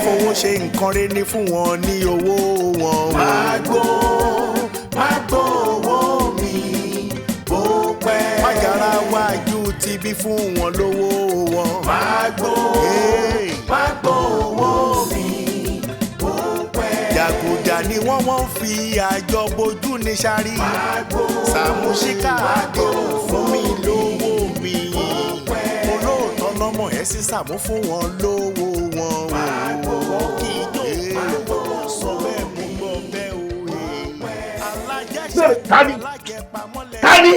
Fowó ṣe nǹkan rẹ̀ ní fún wọn ní owó wọn. Máa gbó, máa gbó owó mi bó pẹ́. Májàra wájú ti bí fún wọn lówó wọn. Máa gbó, máa gbó owó mi bó pẹ́. Jàgùjà ni wọ́n fi àjọ bojú ní sáré. Sàmúsíkà àdéhùn fún mi lówó mi. Olóòótọ́ lọ́mọ ẹ̀ sí Sàmú fún wọn lówó wọn. Wọ́n kì í jó olówó sọ bẹ́ẹ̀ mú gbọ́ bẹ́ẹ̀ o. Alájẹsẹ̀ Tani? alájẹpamọ́lẹ̀. Tani?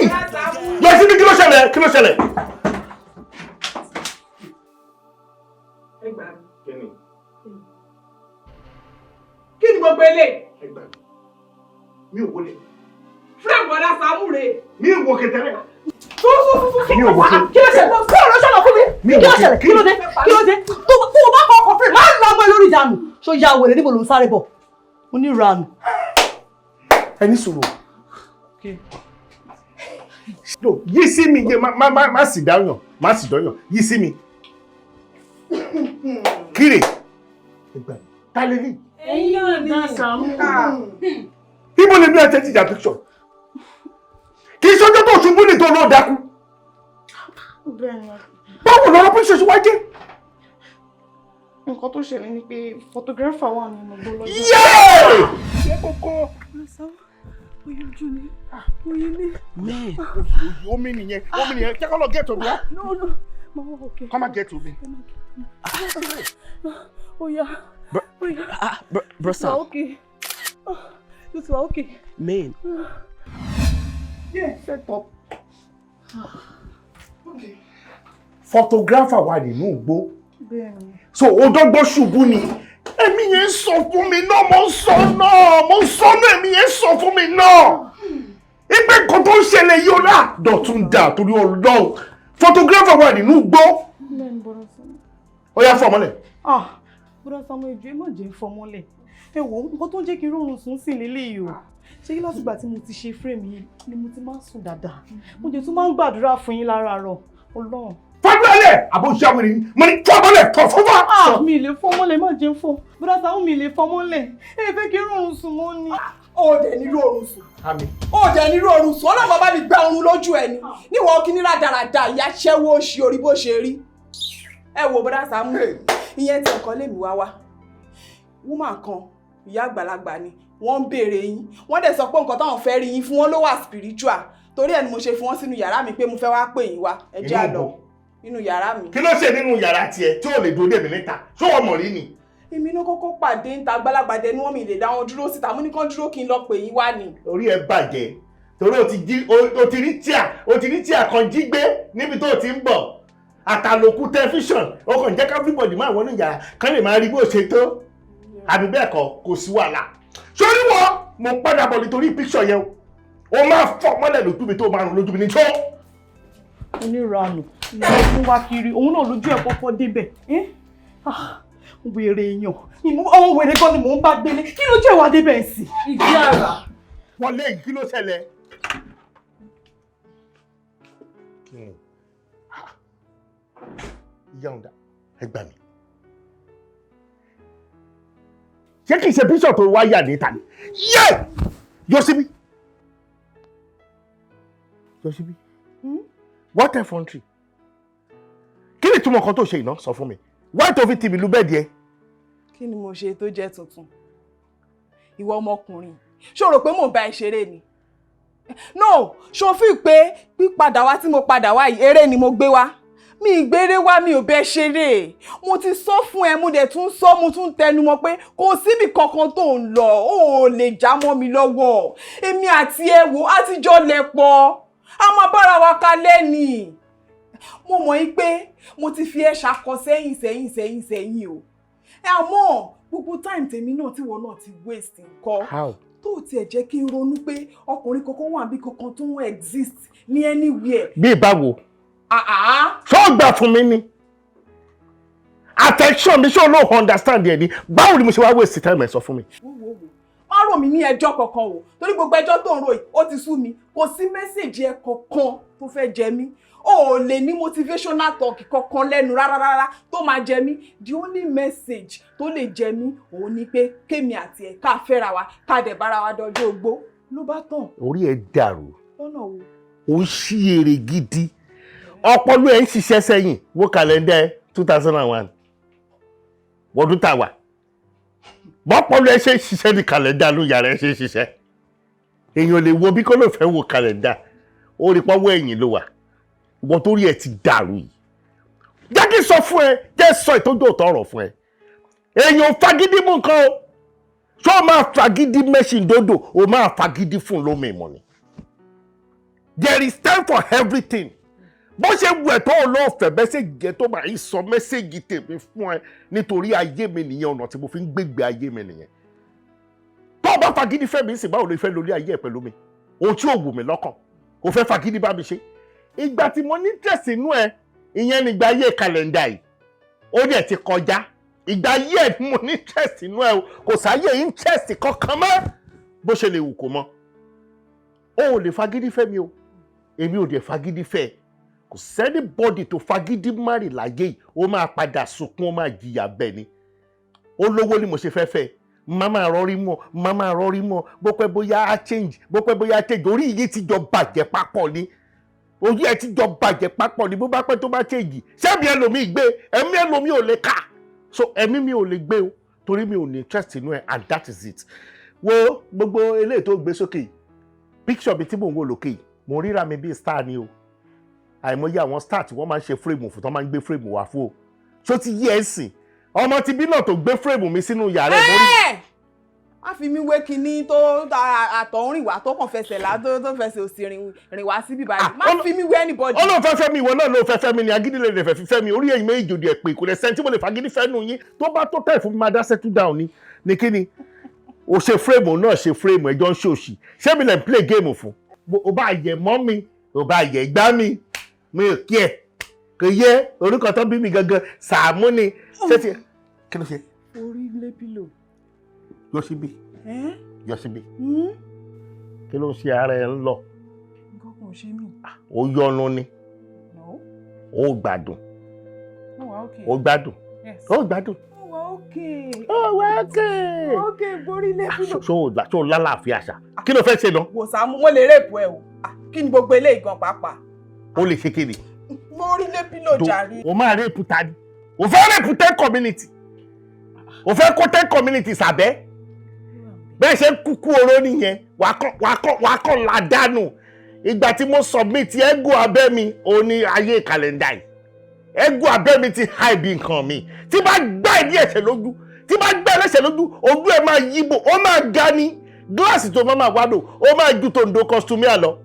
Yọ síbi, kí ló ṣẹlẹ̀? Kí ló ṣẹlẹ̀? Ẹ gbà mí. Kí ni gbogbo eléyìí? Ẹ gbà mí. Mi ò wọlé. Frame bọ̀dá Sàámú rè. Mi ò wọ kẹtẹrẹ. Mi ò wọ kẹtẹrẹ. Kí ló ṣẹlẹ̀? Kí ló ṣẹlẹ̀ fún mi? Mi ò Kí ló wọ ṣẹlẹ̀? Kí ló dé? Kí ló dé? Tó o bá kọ ọkọ̀ frame, máa ń lọ ọmọ lórí ìdànù. Ṣó ya wèrè? Níbo ló ń sáré bọ̀? Oníranù. Ẹ ní sùúrù. No, yí sí mi yé, má sì dáyàn, má sì dọ́yàn, yí sí mi. Kíre. Ẹ gbà mí. Ta lè rí? Ẹ̀yin náà ní Sàámú. Ibo lèmi àti ẹ ti jà picture? Kì í ṣọjọ́ tó ṣubú ní tó lóò dákú. Bẹ́ẹ̀ni. Báwo lọ́rọ̀ picture ṣe wá jẹ́? Nǹkan tó ṣẹlẹ̀ ni pé photographer wà nínú igbó lọ́jọ́. Yéè! Ṣé kókó? Oye ojú ni, oye ní. Man, omi nìyẹn, omi nìyẹn. Jẹ́ kó lọ get omi wá. No, máa wọ òkè. Come and get omi. Oya, oya. Ah, bro, Ó ti wà Sam. okay. Ó ti wà okay. Man. Yeah, set up. Okay. Photographer wà nínú igbó. Bẹ́ẹ̀ni. So ó dọ́gbọ́n ṣubú ni. Ẹ̀mí yẹn sọ fún mi náà, mo ń sọ náà, mo ń sọ náà, ẹ̀mí yẹn sọ fún mi náà. Ìgbẹ́ nǹkan tó ń ṣẹlẹ̀ yìí ó rà dọ̀tún dà torí Ọlọ́run. Photographer wà nínú igbó. Bẹ́ẹ̀ni, bọ́dá Sàámú. Ó yá, fọ́ ọmọlẹ̀. Ah, bọ́dá Sàámú, ẹjọ́, ẹ má jẹ́ fọmọ́lẹ̀. Ẹ wò ó, nǹkan tó ń jẹ́ kí n rọrùn sùn sí lélẹ́yìí o. Ṣé kí látìgbà tí mo ti ṣe frame yìí ni mo ti máa ń sùn dáadáa. Mo jẹ́ tún máa ń gbàdúrà fún yín láràárọ̀. Ọlọ́run. Fọ́dúnlẹ̀ àbó ṣàwìrì, mo ní fọ́ ọmọlẹ̀, fọ́ fọ́. Ah, mi lè fọmọ́lẹ̀, má jẹ́ fọ́. Bọ́dá Sàámú, mi lè fọmọ́lẹ̀. Ẹ fẹ́ kí n rọrùn sùn mọ́ ni. Ó dẹ̀ ní rọrùn sùn. Àmín. Ó dẹ̀ ní rọrùn sùn. Ọlọ́run bàbá mi gba oorun lójú ẹ ni. Níwọ̀n kí ní rádaràda ìyá ṣẹ́wó ṣe orí bó ṣe rí. Ẹ wo, bọ́dá Sàámú, ìyẹn tí ọkọ lèmi wá wá. Woman kan, ìyá àgbàlagbà ni, wọ́n ń béèrè yín. Wọ́n dẹ̀ sọ pé nǹkan táwọn fẹ́ rí yín fún wọn ló wà spiritual. Torí ẹ̀ ni mo ṣe fi wọ́n sínú yàrá mi pé mo fẹ́ wá pè yín wá. Ẹ jẹ́ á Inú lọ ibo? Nínú yàrá mi. Kí ló ṣe nínú yàrá tiẹ̀ tí ò lè dúró dè mí níta? Ṣé wọ́n mọ̀ rí ni? Èmi náà kọ́kọ́ pàdé níta, àgbàlagbà dẹ̀ ni wọ́n, mi lè dá wọn dúró síta. Mo ní kán dúró kí n lọ pè yín wá ni. Orí ẹ bàjẹ́ torí o ti jí o ti rí tíà, o ti rí tíà kan jí gbé níbi tó o ti ń bọ̀, àtàlòkù tẹlifíṣàn. O kàn jẹ́ ká everybody máa wọnú yàrá kán lè máa rí bó ṣe tó, àbí bẹ́ẹ̀ kọ́? Kò sí wàhálà. Sórí wọn, mo padà bọ̀ nítorí picture yẹn o. O máa fọ́ mọ́lẹ̀ lójú mi tó máa rùn lójú mi ní tó. Oníranù ìyá fún wa kiri, òun náà lójú ẹ̀ kọ́kọ́ débẹ̀. Ẹ́, ah, wèrè èèyàn, ọmọ wèrè gan ni mò ń bá gbélé. Kí lójú ẹ̀ wá débẹ̀ sí? Ìdí àrà. Wọlé yìí, kí ló ṣẹlẹ̀? Kí ni? Ah. Ìyá ọ̀dà, ẹ gbà mí. Ṣé kìí ṣe picture tó wáyà níta ni? Yé! Yọ síbí. Yọ síbí. What effrontery! Kí ni ìtumọ̀ kan tó ṣe ìná? Sọ fún mi. Why tó fi tì mí lu bed ẹ? Kí ni mo ṣe tó jẹ́ tuntun? Ìwọ ọmọkùnrin, ṣó rò pé mò ń bá ẹ ṣeré ni? No, ṣó fi pé pípadà wá tí mo padà wá yìí, eré ni mo gbé wá? Mi ìgbéré wá, mi ò bẹ ṣeré. Mo ti sọ fún ẹ, mo dẹ̀ tún sọ, mo tún tẹnu mọ́ pé kò síbi kankan tó ń lọ, ó lè já mọ́ mi lọ́wọ́. Èmi àti ẹ, wò á ti jọ lẹ̀ pọ̀, a máa bára wa kalẹ̀ ni. Mo mọ̀ yín pé mo ti fi ẹ́ ṣakọ sẹ́yìn sẹ́yìn sẹ́yìn sẹ́yìn o. Àmọ́ gbogbo time tèmi náà tí wọ́n náà ti waste nǹkan How? tó tiẹ̀ jẹ́ kí n ronú pé ọkùnrin kankan wà bí kankan tó ń exist ní anywhere. Bí ìbáwo? Àá. Ṣé ó gbà fún mi ni? Affection mi, ṣé o no understand ẹ ni? Báwo ni mo ṣe wá waste time ẹ? Sọ fún mi. Wo, wo, wo, má rò mí ní ẹjọ́ kankan o, torí gbogbo ẹjọ́ tó ń rò yìí, ó ti sú mi. Kò sí message ẹ kankan tó fẹ́ jẹ mí. O ò lè ní motivational talk kankan lẹ́nu rárá rárá tó máa jẹ mí. The only message tó lè jẹ mí òun ni pé kémi àti ẹ̀ ká fẹ́ra wa, ká dẹ̀ bára wa dọjọ́ ogbó, ló bá tàn. Orí ẹ dàrú. Lọ́nà wo? Ó ń ṣí èrè gidi, ọpọlọ ẹ ń ṣiṣẹ́ sẹ́yìn. Wo kàlẹ́ndà 2001, wọ́dún tá a wà, bọ́pọlọ ẹ ṣe ń ṣiṣẹ́ ní kàlẹ́ndà ló yàrá ẹ ṣe ń ṣiṣẹ́. Èèyàn lè wo bí kò ló fẹ́ wo kàlẹ́ndà, ó rí pọ́wọ́ ẹ̀yìn ló wà. Ìwọ tó rí ẹ ti dàrú yìí, jẹ́ kí n sọ fún ẹ, jẹ́ sọ ìtọ́jú òótọ́ ọ̀rọ̀ fún ẹ. Èèyàn ò fagídí mú nǹkan o. Ṣé o máa fagídí mẹ́ṣin dódò? O máa fagídí fún lómi ìmọ̀ ni. There is time for everything. Bó ṣe wù ẹ́ tó olóòfẹ́ message yẹn tó máa ń sọ message tèmi fún ẹ, nítorí ayé mi nìyẹn, ọ̀nà tí mo fi ń gbégbé ayé mi nìyẹn. Tó o bá fagídí fẹ́ mi sì, báwo ló fẹ́ lórí ayé ẹ̀ pẹ̀lú mi? Ohun tí ò wù mí lọ́kàn, o fẹ́ fagídí bá mi ṣe. Ìgbà tí mo ní interest inú ẹ, ìyẹn nígbà ayé kàlẹ́ndà yìí, ó dẹ̀ ti kọjá. Ìgbà ayé ẹ̀ mo ní interest inú ẹ o, kò sáyé interest kankan mọ́, bó ṣe lè wù kó mọ́. O ò lè fagídí fẹ́ mi o, èmi ò dẹ̀ fagídí fẹ́ ẹ. Kò sí anybody tó fagídí marry láyé yìí, ó máa padà sunkún, ó máa jìyà bẹ́ẹ̀ ni. Ó lówó ni mo ṣe fẹ́ fẹ́, má máa rọrí mọ́, má máa rọrí mọ́. Bó pẹ́ bóyá á change, bó pẹ́ bóyá á change. Orí yìí ti jọ bàjẹ́ papọ̀ ni, ojú ẹ ti jọ bàjẹ́ papọ̀ ni. Bó bá pẹ́ tó bá change, ṣẹ́mi ẹlòmíì gbé, ẹ̀mí ẹlòmíì ò lè kà so, ẹ̀mí mi ò lè gbé o, torí mi ò ní interest inú ẹ, and that is it. Wo gbogbo eléyìí tó gbé sókè yìí, picture mi tí mò ń wò lókè yìí, mo ríra mi bíi star ni o. Àìmọye àwọn star tí wọ́n máa ń ṣe frame fún, tó máa ń gbé frame wá fún o. Ṣó ti yí ẹ sìn? Ọmọ ti bí náà tó gbé frame mi sínú yàrá ẹ̀ mórí. Ẹ́! Má fi mí wé kinní tó àtọ̀hún rìn wá, tó kàn fẹsẹ̀ là tó fẹsẹ̀ òsì rìn wá síbí báyìí. Má fi mí wé anybody. Ó lóun fẹ́ fẹ́ mi, ìwọ náà ló fẹ́ fẹ́ mi ni. Agídí lè fẹ́ fẹ́ mi. Orí ẹ̀yìn méjì òdì ẹ̀ pé kò lè sẹ́ni tí mo lè fagídí fẹ́ nù yín. Tó bá tó tẹ̀ fún mi, máa dá settle down ni. Ní kíni o ṣe frame náà, ṣe frame ẹjọ́ ń ṣòṣì. Ṣé mi lè play game fún o? Bá yẹ mọ́ mi, o bá yẹ gbá mi, mi ò kí ẹ kò yẹ. Orúkọ tó bí mi gangan, Sàámú ni. Ṣé ti kí ló ṣe? Orí lé pillow. Yọ síbí, yọ síbí. Kí ló ń ṣe ara ẹ ń lọ? Nǹkan kan ò ṣe mí. Ó yọnu ni. No. Ó gbádùn? Mo wà okay. Ó gbádùn? Yes. Ó gbádùn? Mo wà okay. Ó wà okay. Okay, borí lé pillow. Ṣó o lálàáfíà ṣá? Kí ló fẹ́ ṣe náà? Wò Sàámú, wọ́n lè rape ẹ o. Ah, kí ni gbogbo eléyìí gan pàápàá? Ó lè ṣe kí ni? Mo rí lé pillow jàre. O máa rape ta ni? O fẹ́ rape 10 community, o fẹ́ kó 10 community sàbẹ́ bẹ́ẹ̀ ṣe ń kúkú oró nìyẹn. Wàá kàn ládàánù. Ìgbà tí mo submit ego abẹ́ mi, ó ní ayé kàlẹ́ndà yìí, ego abẹ́ mi ti high bí nǹkan mi. Tí bá gbá ẹ̀ ní ẹ̀ṣẹ̀ lójú, tí bá gbá ẹ̀ lẹ́sẹ̀ lójú, ojú ẹ̀ máa yíbo, ó máa ga ní gíláàsì tó máa wá lò, ó máa ju tòǹdó costumier lọ.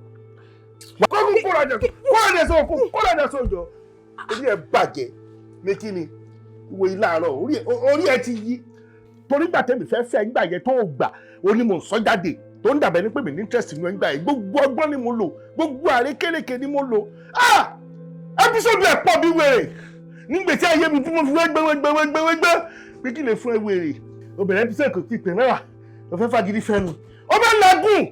Kókó kóra jẹ sóko, kóra jẹ sójọ. Orí ẹ̀ bàjẹ́ ní kí ni ìwé yìí láàárọ̀? Orí ẹ̀ ti yí, torí gbà tẹ́mi fẹ́ fẹ́ gbà yẹn tó gbà, ó ní mò ń sọ jáde tó ń dàbẹ̀ ní pé mi ní interest nínú ẹ̀ ń gbà yẹn. Gbogbo ọgbọ́n ni mo lò, gbogbo àrékérekè ni mo lò. Ah, episode ẹ̀ pọ̀ bí wèrè nígbèsí ayé mi tí mo fi wẹ́gbẹ́ wẹ́gbẹ́ wẹ́gbẹ́ wẹ́gbẹ́ pé kí lè fún ẹ wèrè obìnrin. Episode kò tí ì pè mẹ́wàá, ló fẹ́ fagídí fẹ́ nu. Ó bá lagùn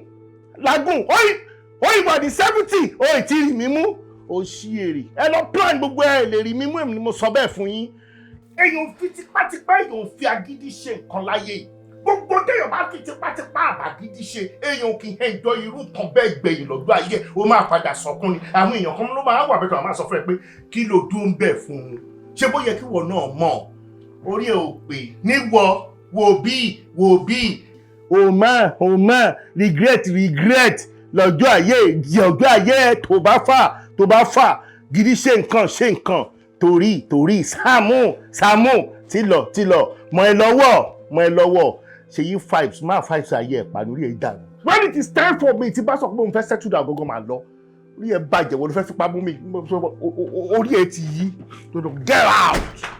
lagùn, ó ìwà ní 70, ó ì tí ì rí mi mú. Ó ṣí èrè ẹ lọ plan gbogbo ẹ lè rí mi mú. Èmi ni mo sọ bẹ́ẹ̀ fún yín. Èèyàn ò fi tipátipá, èèyàn ò fi agídí ṣe nǹkan láyé yìí. Gbogbo téèyàn bá fi tipátipá àbàgídí ṣe, èèyàn kì í enjoy irú nǹkan bẹ́ẹ̀ gbẹ̀yìn lọ́jọ́ ayé. Ó máa padà sọkún ni. Àwọn èèyàn kan ló máa wà bẹ́ẹ̀ tó máa sọ fún ẹ pé kí ló dún bẹ́ẹ̀ fún un, ṣé bó yẹ kí wọ́n náà mọ̀? Orí ẹ̀ ò pè níwọ. Wò bí, wò bí, o máa, o máa regret, regret lọ́jọ́ ayé, ọjọ́ ayé tó bá fà, tó bá fà gidi ṣe nǹkan, ṣe nǹkan torí torí Sàámú. Sàámú ti lọ, ti lọ mọ ẹ lọ́wọ́, mọ ẹ lọ́wọ́. Ṣèyí vibes máa vibes ayé ẹ̀ pa lórí ẹ̀ dànù. When it is time for me, tí bá sọ pé mo fẹ́ settle down gangan, máa lọ. Orí ẹ̀ bàjẹ́, wọ́n ló fẹ́ fipá mú mi. Orí ẹ̀ ti yí. Get out.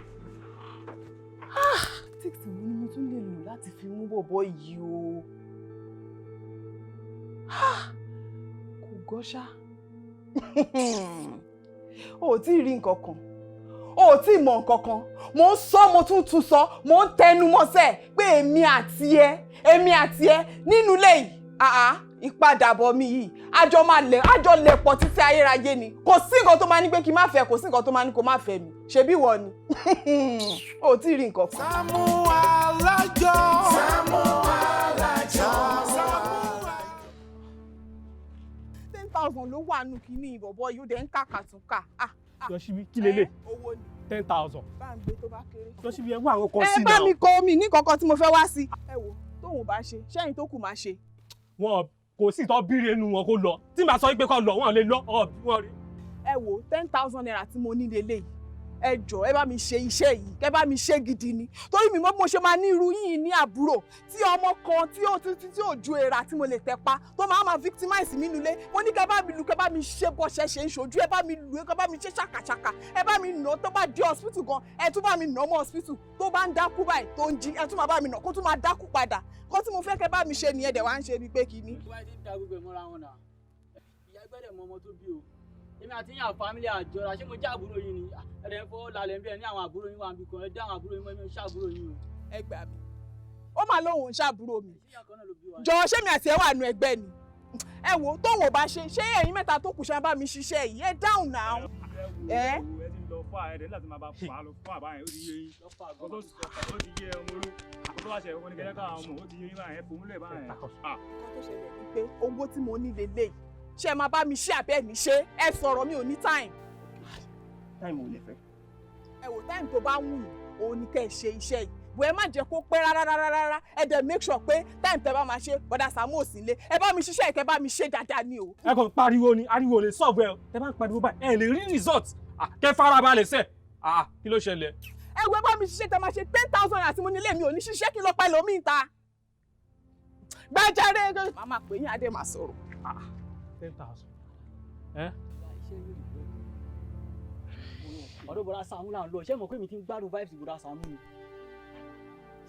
Tactics wo ni mo tún lè lò láti fi mú bọ̀bọ̀ yìí o? Ah, kò gọ́ṣá, o ò tí ì rí nǹkan kan, o ò tí ì mọ nǹkan kan. Mo ń sọ, mo tún tún sọ, mo ń tẹnu mọ́sẹ̀ pé èmi àti ẹ, èmi àti ẹ nínú ilé yìí. Àá. Ìpadàbọ̀ mi yìí, àjọ máa lẹ̀, àjọ lẹ̀ pọ̀ títí ayérayé ni. Kò sí nǹkan tó máa ní pé kí n má fẹ́, kò sí nǹkan tó máa ní kó má fẹ́ mi. Ṣebí ìwọ ni o ò tí ì rí nǹkan kan. Sàámú Alájọ. Sàámú Alájọ. Sàámú Alájọ. 10,000 ló wà nù kínní ìbọ̀bọ̀ yìí, ó dẹ̀ ń kàkà tún kà. Ah, ah. Yọ̀ṣíbí, kí lélẹ̀? Ẹ, owó ni. 10,000. Bá ń gbé tó bá kéré. Yọ̀ṣíbí, ẹ wá àwọn kan Ẹ sí bá náà. mi kọ omi ní kankan tí mo fẹ́ wá sí. Ẹ wo, tóun bá ṣe, ṣẹ́yìn tó kù máa ṣe. Wọn kò sí ìtọ́ bíire nu wọn kó lọ. Tí màá sọ pé kó lọ, wọn lè lọ ọ wọn rí. Ẹ wo, ₦10,000 tí mo ní lélẹ̀ yìí, ẹ jọ, ẹ bá mi ṣe iṣẹ́ yìí, kẹ bá mi ṣe gidi ni, torí mi mọ̀ bí mo ṣe máa ní irú yìí ní àbúrò tí ọmọ kan tí ó tí tí ò ju èèrà tí mo lè tẹ pa, tó máa máa victimize mi nulẹ̀. Mo ní kẹ bá mi lù, kẹ bá mi ṣe bọ́ṣẹ ṣe ń ṣojú, ẹ bá mi lù, kẹ bá mi ṣe ṣàkàṣàkà, ẹ bá mi nà. Tó bá dé hospital gan, ẹ tún bá mi nà mọ́ hospital. Tó bá ń dákú báyìí, tó ń jí, ẹ tún máa bá mi nà kó tún máa dákú padà. Kó tí mo fẹ́ kẹ bá mi ṣe nìyẹn. Dẹ̀ wá ń ṣe bíi pé kinní. Tó bá ti ń da gbogbo ẹ̀ mọ́ra wọn náà, ìyá gbẹ́dẹ̀ mọ ọmọ tó bí o. Èmi àti yín àfàmílì àjọra, ṣé mo jẹ́ àbúrò yín ni? Ẹ̀rẹ̀ ń fọwọ́ lálẹ́ bí ẹ ní àwọn àbúrò yín wà níbi kan. Ẹ dá àwọn àbúrò yín mọ́, èmi ò ṣe àbúrò yín o. Ẹ gbà mí, ó máa lóun ń ṣàbúrò mi. Ìyá kan náà ló bí wa. Jọ, ṣé mi àti ẹ wà nù ẹgbẹ́ ni? Ẹ wò, tóun ò bá ṣe, ṣé ẹ̀yin mẹ́ta tó kù ṣe bá mi ṣiṣẹ́ yìí? Ẹ dáhùn náà. Ẹ Ẹ ti lọ fún ààrẹ láti máa bá fà á lọ fún àbá yẹn, ó ti yé yín. Ọkọ tó sọ, ó ti yé ọmọ olú. Ọkọ tó bá ṣe ẹ̀kọ́ ní kẹ́kẹ́ káwọn ọmọ, ó ti yé yín báyẹn, fòun lẹ̀ báyẹn. Ah. Nǹkan tó ṣẹlẹ̀ ni pé owó tí mo ní lélẹ́yìí, ṣé ẹ máa bá mi ṣe àbẹ́ mi ṣe? Ẹ sọ̀rọ̀, mi ò ní time. Time ò lè fẹ́. Ẹ wò, time tó bá wù yín òun ni kẹ́ ẹ ṣe iṣẹ́ yìí. Bó ẹ má jẹ́ kó pẹ́ rárá rárá rárá. Ẹ dẹ̀ make sure pé time tẹ́ bá máa ṣe, bọ́dà Sàámú ò sí nílé. Ẹ bá mi ṣiṣẹ́ yìí, kẹ́ bá mi ṣe dáadáa ni o. Ẹ kàn pariwo ni, ariwo lè solve ẹ o. Tẹ bá ń pariwo báyìí, ẹ lè rí result. Ah, kẹ farabalẹ̀ sẹ̀. Ah, kí ló ṣẹlẹ̀? Ẹ wo, ẹ bá mi ṣiṣẹ́ tẹ́ máa ṣe, 10,000 àti mo nílé mi ò ní ṣiṣẹ́ kí n lọ pa ẹlòmíì ta gbàjáre. Màá máa pè yín, adé máa sọ̀rọ̀. 10,000. Ẹ Ọ̀dọ̀ bọ̀dá Sàámú là ń lọ. Ṣé mọ̀ pé mi ti ń gbádùn vibes bọ̀dá Sàámú ni?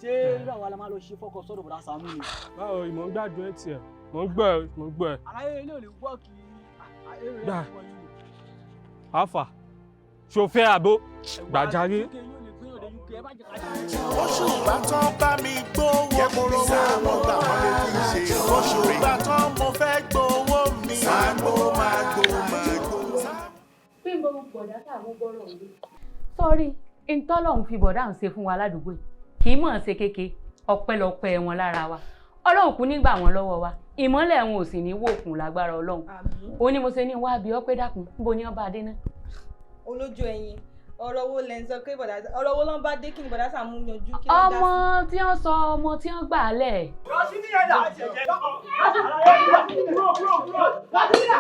Ṣé irú àwa la máa lọ ṣe fọ́kọ sọ́dọ̀ bọ̀dá Sàámú ni? Báwo, ìmọ̀ ń gbádùn ẹ tiẹ̀? Mò ń gbọ́ ẹ, mò ń gbọ́ ẹ. Àlàyé ilé ò lè wọ́ọ̀kì. Gbà. Alpha, ṣo fẹ́ àbó? Gbàjáre. Oṣù bá tán, bá mi gbówó mi. Sàámú gbà wọ́n lè fi ṣe. Oṣù bá tán, mo fẹ́ gbowó mi. Sàámú máa gbó máa gbó. Bí mo bọ̀dá Sàámú gbọ́rọ̀ òde. Sọ́rí ntọ́lọ́hún fi bọ̀dá ń ṣe fún wa ládùúgbò yìí kì í mọ̀ ọ́n ṣe kéke. Ọpẹ́lọpẹ́ wọn lára wa, Ọlọ́run kú nígbà wọn lọ́wọ́ wa, ìmọ́lẹ̀ wọn ò sì ní wòkun lágbára Ọlọ́run. Ó ní mo ṣe ní wá bí ọpẹ́. Dákun, níbo ni wọ́n bá dé náà? Olójú ẹyin, ọ̀rọ̀ wo lẹ ń sọ pé bọ̀dá, ọ̀rọ̀ wo ló ń bá dé? Kí ni bọ̀dá Sàámú yanjú? Kí ló ń dá Ọmọ sí? tí wọ́n sọ, ọmọ tí wọ́n gbà á lẹ̀. Rọ́ṣídì yẹn dà. Kúrò, kúrò, kúrò. Rọ́ṣídì dà.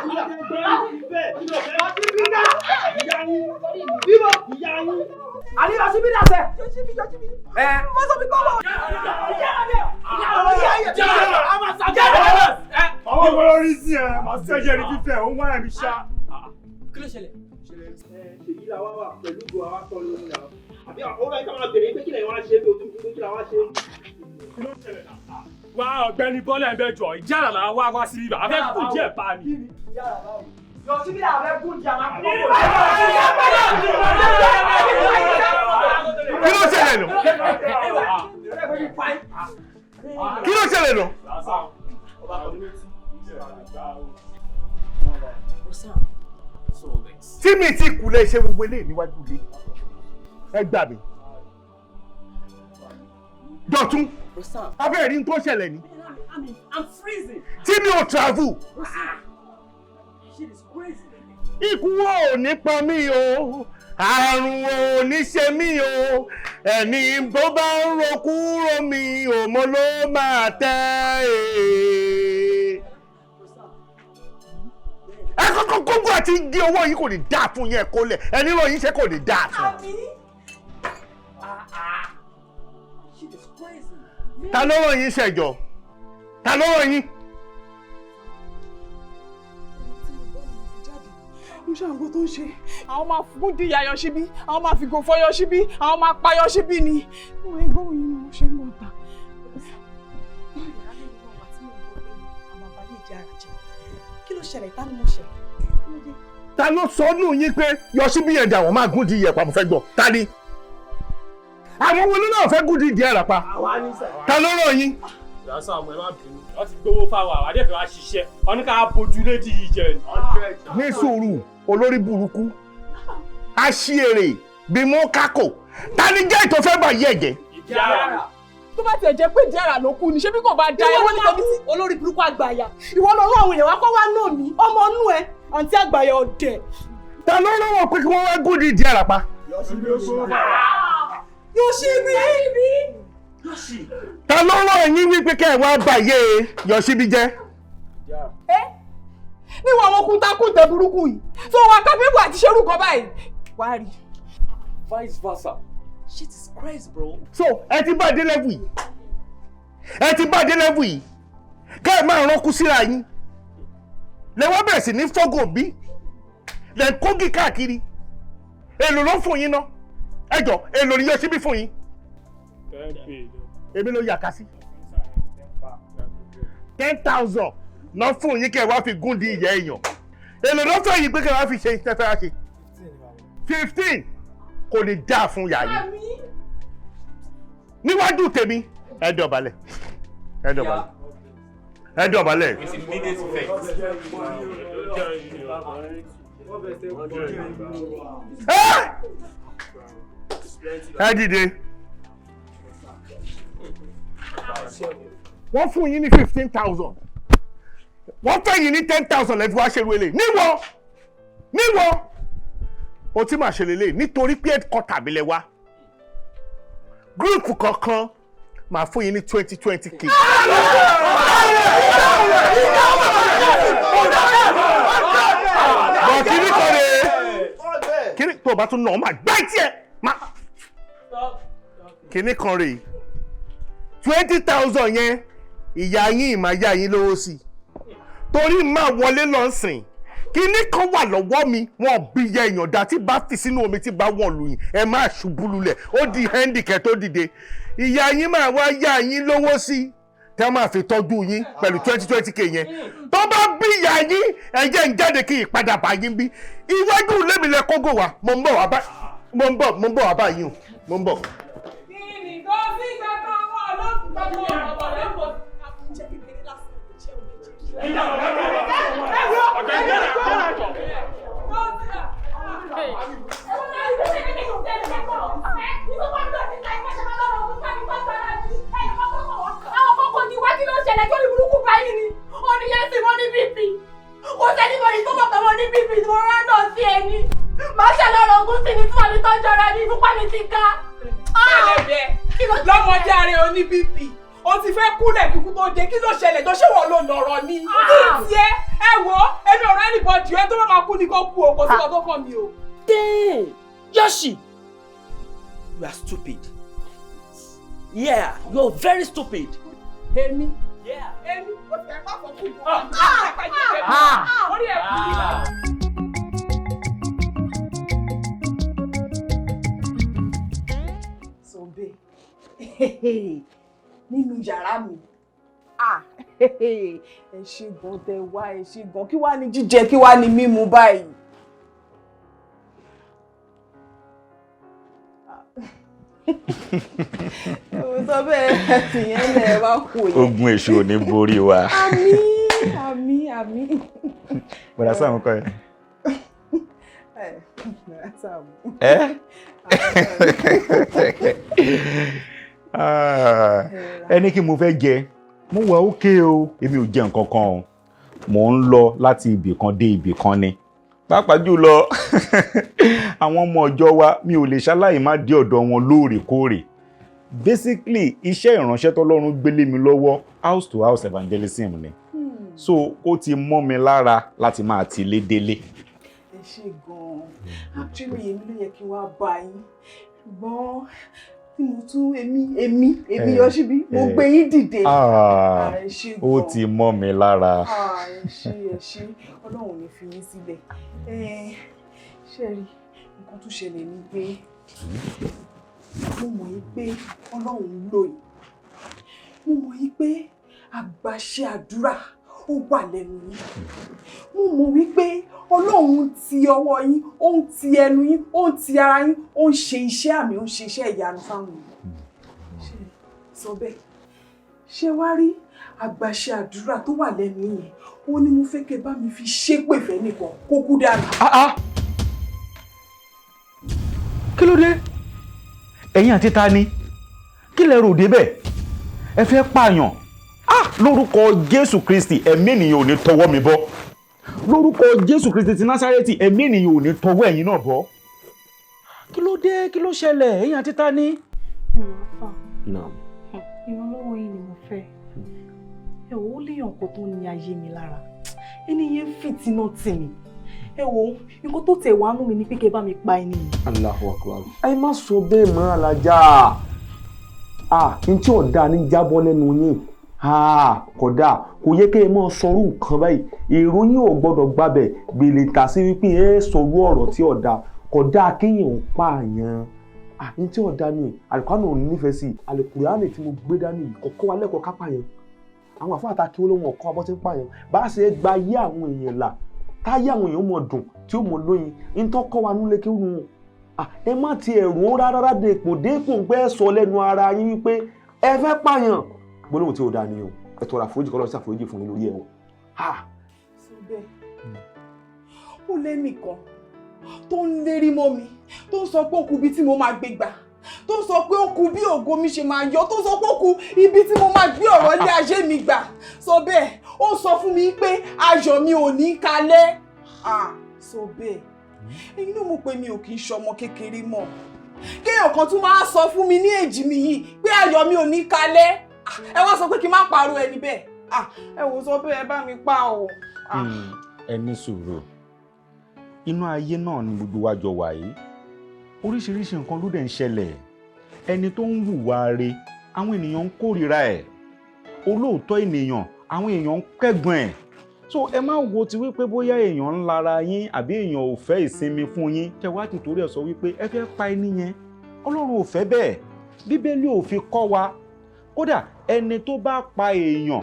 Bíbọ̀. Àní Rọ́ṣídì dà sẹ́. Yọ̀ṣíbí, yọ̀ṣíbí. Ẹ. Mo sọ mi kọ́ wọ̀. Ọwọ́ wo lórí sí ẹ? Màá sí ẹ̀jẹ̀ ní fífẹ́, òun wá ẹ̀mí ṣá. Kí ló ṣẹlẹ̀? Ṣèyí la wá wà pẹ̀lú ìgò àwa kọ́ lórí náà, àbí ó fẹ́ ká máa bèrè pé kí lẹ́yìn wá ṣe bí o tún pé kí la wá ṣe. Wá, ọ̀gbẹ́ni Bọ́lá, ẹ̀ bẹ jọ, ìjà àlà wá wá sí ibà. A fẹ́ kú díẹ̀ pa ni. Rọ́ṣídì dà fẹ́ kú jà máa kú. Kí ló ṣẹlẹ̀ nù? Kí ló ṣẹlẹ̀ nù? Tí mi ti kú lè ṣe gbogbo eléyìí níwájú ilé, ẹ gbà mí. Dọ̀tún, abẹ́rẹ́ ní tó ṣẹlẹ̀ ni I'm freezing. tí mi ò travel. Shit is crazy. Ikú ò ní pa mí o, àrùn ò ní ṣe mí o, ẹni tó bá ń ro kúrò mi ò mọ ló máa tẹ́ ẹ. Ẹ kọ́kọ́ kókó àti gé owó yìí, kò ní dáa fún yẹn kó lẹ̀, ẹni ròyìn ṣe kò ní dáa fún. Shit is crazy. Ta ló ràn yín ṣẹjọ? Ta ló ràn yín? Mo ṣe àwọn tó ń ṣe. Àwọn máa fún díya yọ síbí, àwọn máa fìgò fọyọ síbí, àwọn máa payọ síbí ni. Mo ń gbọ́ yín ni mo ṣe ń bọ̀ ta. Kí ló ṣẹlẹ̀? Ta ni mo ṣẹ̀? Kí ló dé? Ta ló sọ nù yín pé yọ síbí yẹn dà, wọ́n máa gún di ìyẹ̀pà? Mo fẹ́ gbọ́, ta ni? Àwọn wo ló náà fẹ́ gún di ìdí ẹ̀rà pa? Ta ló ràn yín? Bọ̀dá Sàámú, ẹ má bínú. Wọ́n ti gbowó fáwọn àwọn adẹ́fẹ́ wa ṣiṣẹ́. Wọ́n ní ká bójú lédi yìí jẹ ni. Ní sùúrù, olórí burúkú, aṣièrè bímọ kákò, ta ni jẹ́ ìtọ́ fẹ́ bà yí ẹ̀jẹ̀? Tó bá tiẹ̀ jẹ́ pé díàrà ló kú ni, ṣé bí kò bá da Ìwọ ewé ló ní máa tẹ̀mí kú sí. olórí burúkú àgbàyà. Ìwọ lọ rán àwọn èèyàn wá kó wá nà mí. Ọmọ inú ẹ, àǹtí àgbàyà ọ̀dẹ̀. Ta ló rán wọn pé kí wọ́n wá gúdì díàrà pa? Yoshibi. Ta ló rán yín wípé kẹ́ ẹ̀ wá bàyè Yoshibi jẹ́? Ẹ níwọ̀n ọmọ kúntakúntẹ burúkú yìí tó wà kápẹ́bù àti ṣerú kan báyìí wá rí. Vice versa. Shit is crazy, bro. So ẹ ti bá dé level yìí, ẹ ti bá dé level yìí, kẹ́ ẹ máa ránkú síra yín, lẹ́wọ́n bẹ̀rẹ̀ sí ní fọ́gò bí lẹ́ ń kógì káàkiri. Èlò ló ń fún yín ná? Ẹ jọ, èlò ni Yoshibi fún yín? Èmi ló yàká sí 10,000 ná fún yín kẹ́ ẹ wá fi gún di ìyá èèyàn. Èlò ló fẹ́ yín pé kẹ́ ẹ wá fi ṣe iṣẹ́ fẹ́ wá ṣe? 15 kò ní dáa fún yàrá yín níwájú tèmi. Ẹ dọ̀bálẹ̀, ẹ dọ̀bálẹ̀, ẹ dọ̀bálẹ̀. With immediate effect. Ẹ ẹ dìde. Wọ́n fún yín ní 15,000, wọ́n fẹ́ yín ní 10,000, lẹ́fi wá ṣerú eléyìí. Níwọ̀ níwọ̀ o tí màá ṣe lélẹ̀ nítorí pé headquarter mi lẹ wá. Group kọ̀ọ̀kan màá fún yín ní 20-20K. Bọ̀ kíní kan rèé, kíní tó o bá tún nà ọ́ máa gbá etí ẹ̀ máa. Kíní kan rèé, 20,000 yẹn, ìyá yín ìmọ̀ ayá yín lówó sí i torí máa wọlé lọ́sìn. Kíní kan wà lọ́wọ́ mi, wọn bí yẹ èèyàn dá tí bá fi sínú omi tí bá wọ̀n lù yín, ẹ máa ṣubú lulẹ̀, ó di handicap tó dìde. Ìyá yín máa wá yá yín lówó sí i tẹ́ máa fi tọ́jú yín pẹ̀lú 20-20K yẹn. Tó bá bí ìyá yín, ẹ jẹ́ ń jáde kí ìpadà bá yín bí iwájú lèmi lẹ kógò wá. Mo ń bọ̀ wá bá, mo ń bọ̀, mo ń bọ̀ wá bá yín o, mo ń bọ̀. Kí ni kò sí kankan wọn olóògùn kankan ọ̀rọ̀ lẹ́kọ̀ọ́ àkùnjẹ kékeré lásán lè jẹ́ òun jẹ́. Àwọn kókò ní wá, kí ló ṣẹlẹ̀? Tó ní burúkú báyìí ni ó ní yẹn sì mọ́ ní bp. Kò sẹ́ni mọ̀ ní tó mọ̀ pé mo ní bp tí mo rán náà sí ẹni. Màá ṣàlọ́rọ̀ ogún sí ni tí wàá mi tọ́jú ara mi, ìfúnpá mi ti ga. Pẹ̀lẹ́bẹ̀ lọ́mọdé ààrẹ oní bp, o ti fẹ́ kúlẹ̀ kíkú tó dé. Kí ló ṣẹlẹ̀ tó ṣé wọ́n ló lọ̀rọ̀ ni? Kí n tiẹ̀ ẹ wò ó, èmi ò rẹ́ anybody ẹ tó bá máa kú ni kó kú o, kò sí kan tó kàn mí o. Damn! Yoshi! You are stupid. Yeah, you are very stupid. Èmi. Yeah. Èmi ó ti ẹ̀ má fọ́ kú bọ̀. Orí ẹ̀ kú. Sọ bẹ́ẹ̀ nínú yàrá mi. Ah, ẹ ṣe gan tẹ wá, ẹ ṣe gan. Kí wàá ní jíjẹ, kí wàá ní mímu báyìí? Mo sọ bẹ́ẹ̀, tìyẹn lẹ̀ wá kò yẹ. Ogun èṣù ò ní borí wa. Àmín, àmín, àmín. Bọ̀dá Sàámú kọ́ ẹ. Ẹ, Bọ̀dá Sàámú. Ẹ? Ah, ẹni kí mo fẹ́ jẹ, mo wà ókè o, èmi ò jẹ nǹkan kan o. Mò ń lọ láti ibì kan dé ibì kan ni, pàápàá jùlọ àwọn ọmọ ọjọ́ wa, mi ò lè ṣaláì má dé ọ̀dọ̀ wọn lóòrèkóòrè. Basically, iṣẹ́ ìránṣẹ́ tọ́lọ́run gbélé mi lọ́wọ́, house to house evangelism ni, so ó ti mọ́ mi lára láti máa ti lé délé. Ẹ ṣe gan-an. Actually, èmi ló yẹ kí n wá bá yín, ṣùgbọ́n tí mo tún èmi Yọ̀ṣíbí, mo gbé yín dìde. Ah, ẹ ṣe ó gan-an. ti mọ́ mi lára. Ah, ẹ ṣé, ẹ ṣé, Ọlọ́run ò ní fi yín sílẹ̀. Ẹ ṣe rí nǹkan tó ṣẹlẹ̀ ni pé mo mọ̀ yín pé Ọlọ́run ń lò yín, mo mọ̀ yín pé àgbàṣe àdúrà ó wà lẹ́nu yín, mo mọ̀ wípé Ọlọ́run ń ti ọwọ́ yín, ó ń ti ẹnu yín, ó ń ti ara yín, ó ń ṣe iṣẹ́ àmì, ó ń ṣe iṣẹ́ ìyanu fáwọn èèyàn. Ṣe sọ bẹ́ẹ̀, Ṣé wá rí àgbàṣe àdúrà tó wà lẹ́nu yẹn, ó ní mo fẹ́ kẹ́ bá mi fi ṣépè fẹ́ nìkan kó kú dànù. Kí ló dé? Ẹ̀yin àti ta ni? Kí lẹ rò débẹ̀? Ẹ fẹ́ pààyàn? Ah, lórúkọ Jésù Kristi, ẹ̀mí ènìyàn ò ní tọwọ́ mi bọ́. Lórúkọ Jésù Kristi ti Násárẹ́tì, ẹ̀mí ènìyàn ò ní tọwọ́ ẹ̀yin náà bọ́. Kí ló dé? Kí ló ṣẹlẹ̀? Ẹ̀yin àti ta ni? Ẹ wò, àfà, Naam. ìrànlọ́wọ́ yín ni mo fẹ́. Ẹ wò ó, léèyàn kan tó ní ayé mi lára, ẹni yẹn ń fìtínà tì mí. Ẹ wò ó, nǹkan tó tẹ̀ wá nú mi ni pé kẹ́ bá mi pa ẹni yìí. Allahu Akbar. Ẹ má sọ bẹ́ẹ̀ mọ́, alájà. Ah, n tí ò dáa ní jábọ́ lẹ́nu yín. Ah, kò dáa, kò yẹ kí ẹ máa sọrú nǹkan báyìí. Èrò yín ò gbọ́dọ̀ gbabẹ̀ gbèlè tà sí wípé ẹ sọrú ọ̀rọ̀ tí ò dáa. Kò dáa kéèyàn ò pààyàn. Ah, n tí ò dáa ni àlùkò náà ò nífẹ̀ẹ́ sí. Àlùkùránì tí mo gbé dání yìí kò kọ́ wa lẹ́kọ̀ọ́ ká pààyàn. Àwọn àfáà ta kí ó lóun ọ̀kọ́ abọ́ tí ń pààyàn. Bá a ṣe gba ayé àwọn èèyàn là, táyé àwọn èèyàn mọ̀ dùn tí ó mọ̀ lóyin, ń tọ́ kọ́ wa nílé kí ó nù. Ẹ má ti ẹ̀rù ó rárá dèpò dépò ń pẹ́ sọ lẹ́nu ara yín wípé ẹ fẹ́ pààyàn. Gbólóhùn tí ò dáa ni o. Ẹ tọrọ àforíjì, kọ́ lọ́ọ́ sí àforíjì fún yín lórí ẹ̀ o. Sọ bẹ́ẹ̀, ó lẹ́nìkan tó ń lérí mọ́ mi, tó ń sọ pé ó kù bí tí mo máa gbé gbà, tó ń sọ pé ó kù bí ògo mi ṣe máa yọ, tó ń sọ pé ó kù ibi tí mo máa gbé ọ̀rọ̀ ilé ayé mi gbà. Sọ bẹ́ẹ̀, ó sọ fún mi pé ayọ̀ mi ò ní kalẹ̀. Sọ bẹ́ẹ̀, ẹ̀yin náà mọ̀ pé mi ò kì í ṣọmọ kékeré mọ́, kéèyàn kan tún máa sọ fún mi ní èjì mi yìí pé ayọ̀ mi ò ní kalẹ̀. Ẹ wá sọ pé kí n má parọ́ ẹni bẹ́ẹ̀. Ẹ wò, sọ bẹ́ẹ̀, ẹ bá mi pa o. Ẹ ní sùúrù. Inú ayé náà ni gbogbo wa jọ wà yìí. Oríṣiríṣi nǹkan ló dẹ̀ ń ṣẹlẹ̀. Ẹni tó ń hùwà re, àwọn ènìyàn ń kórìíra ẹ̀. Olóòótọ́ ènìyàn, àwọn èèyàn ń kẹ́gàn ẹ̀. So ẹ má wo ti wípé bóyá èèyàn ń lara yín àbí èèyàn ò fẹ́ ìsinmi fún yín, kẹ wá ti torí ẹ̀ sọ wípé ẹ fẹ́ pa ẹni yẹn. Ọlọ́run ò fẹ́ bẹ́ẹ̀, Bíbélì ò fi kọ́ wa. Kódà ẹni tó bá pa èèyàn,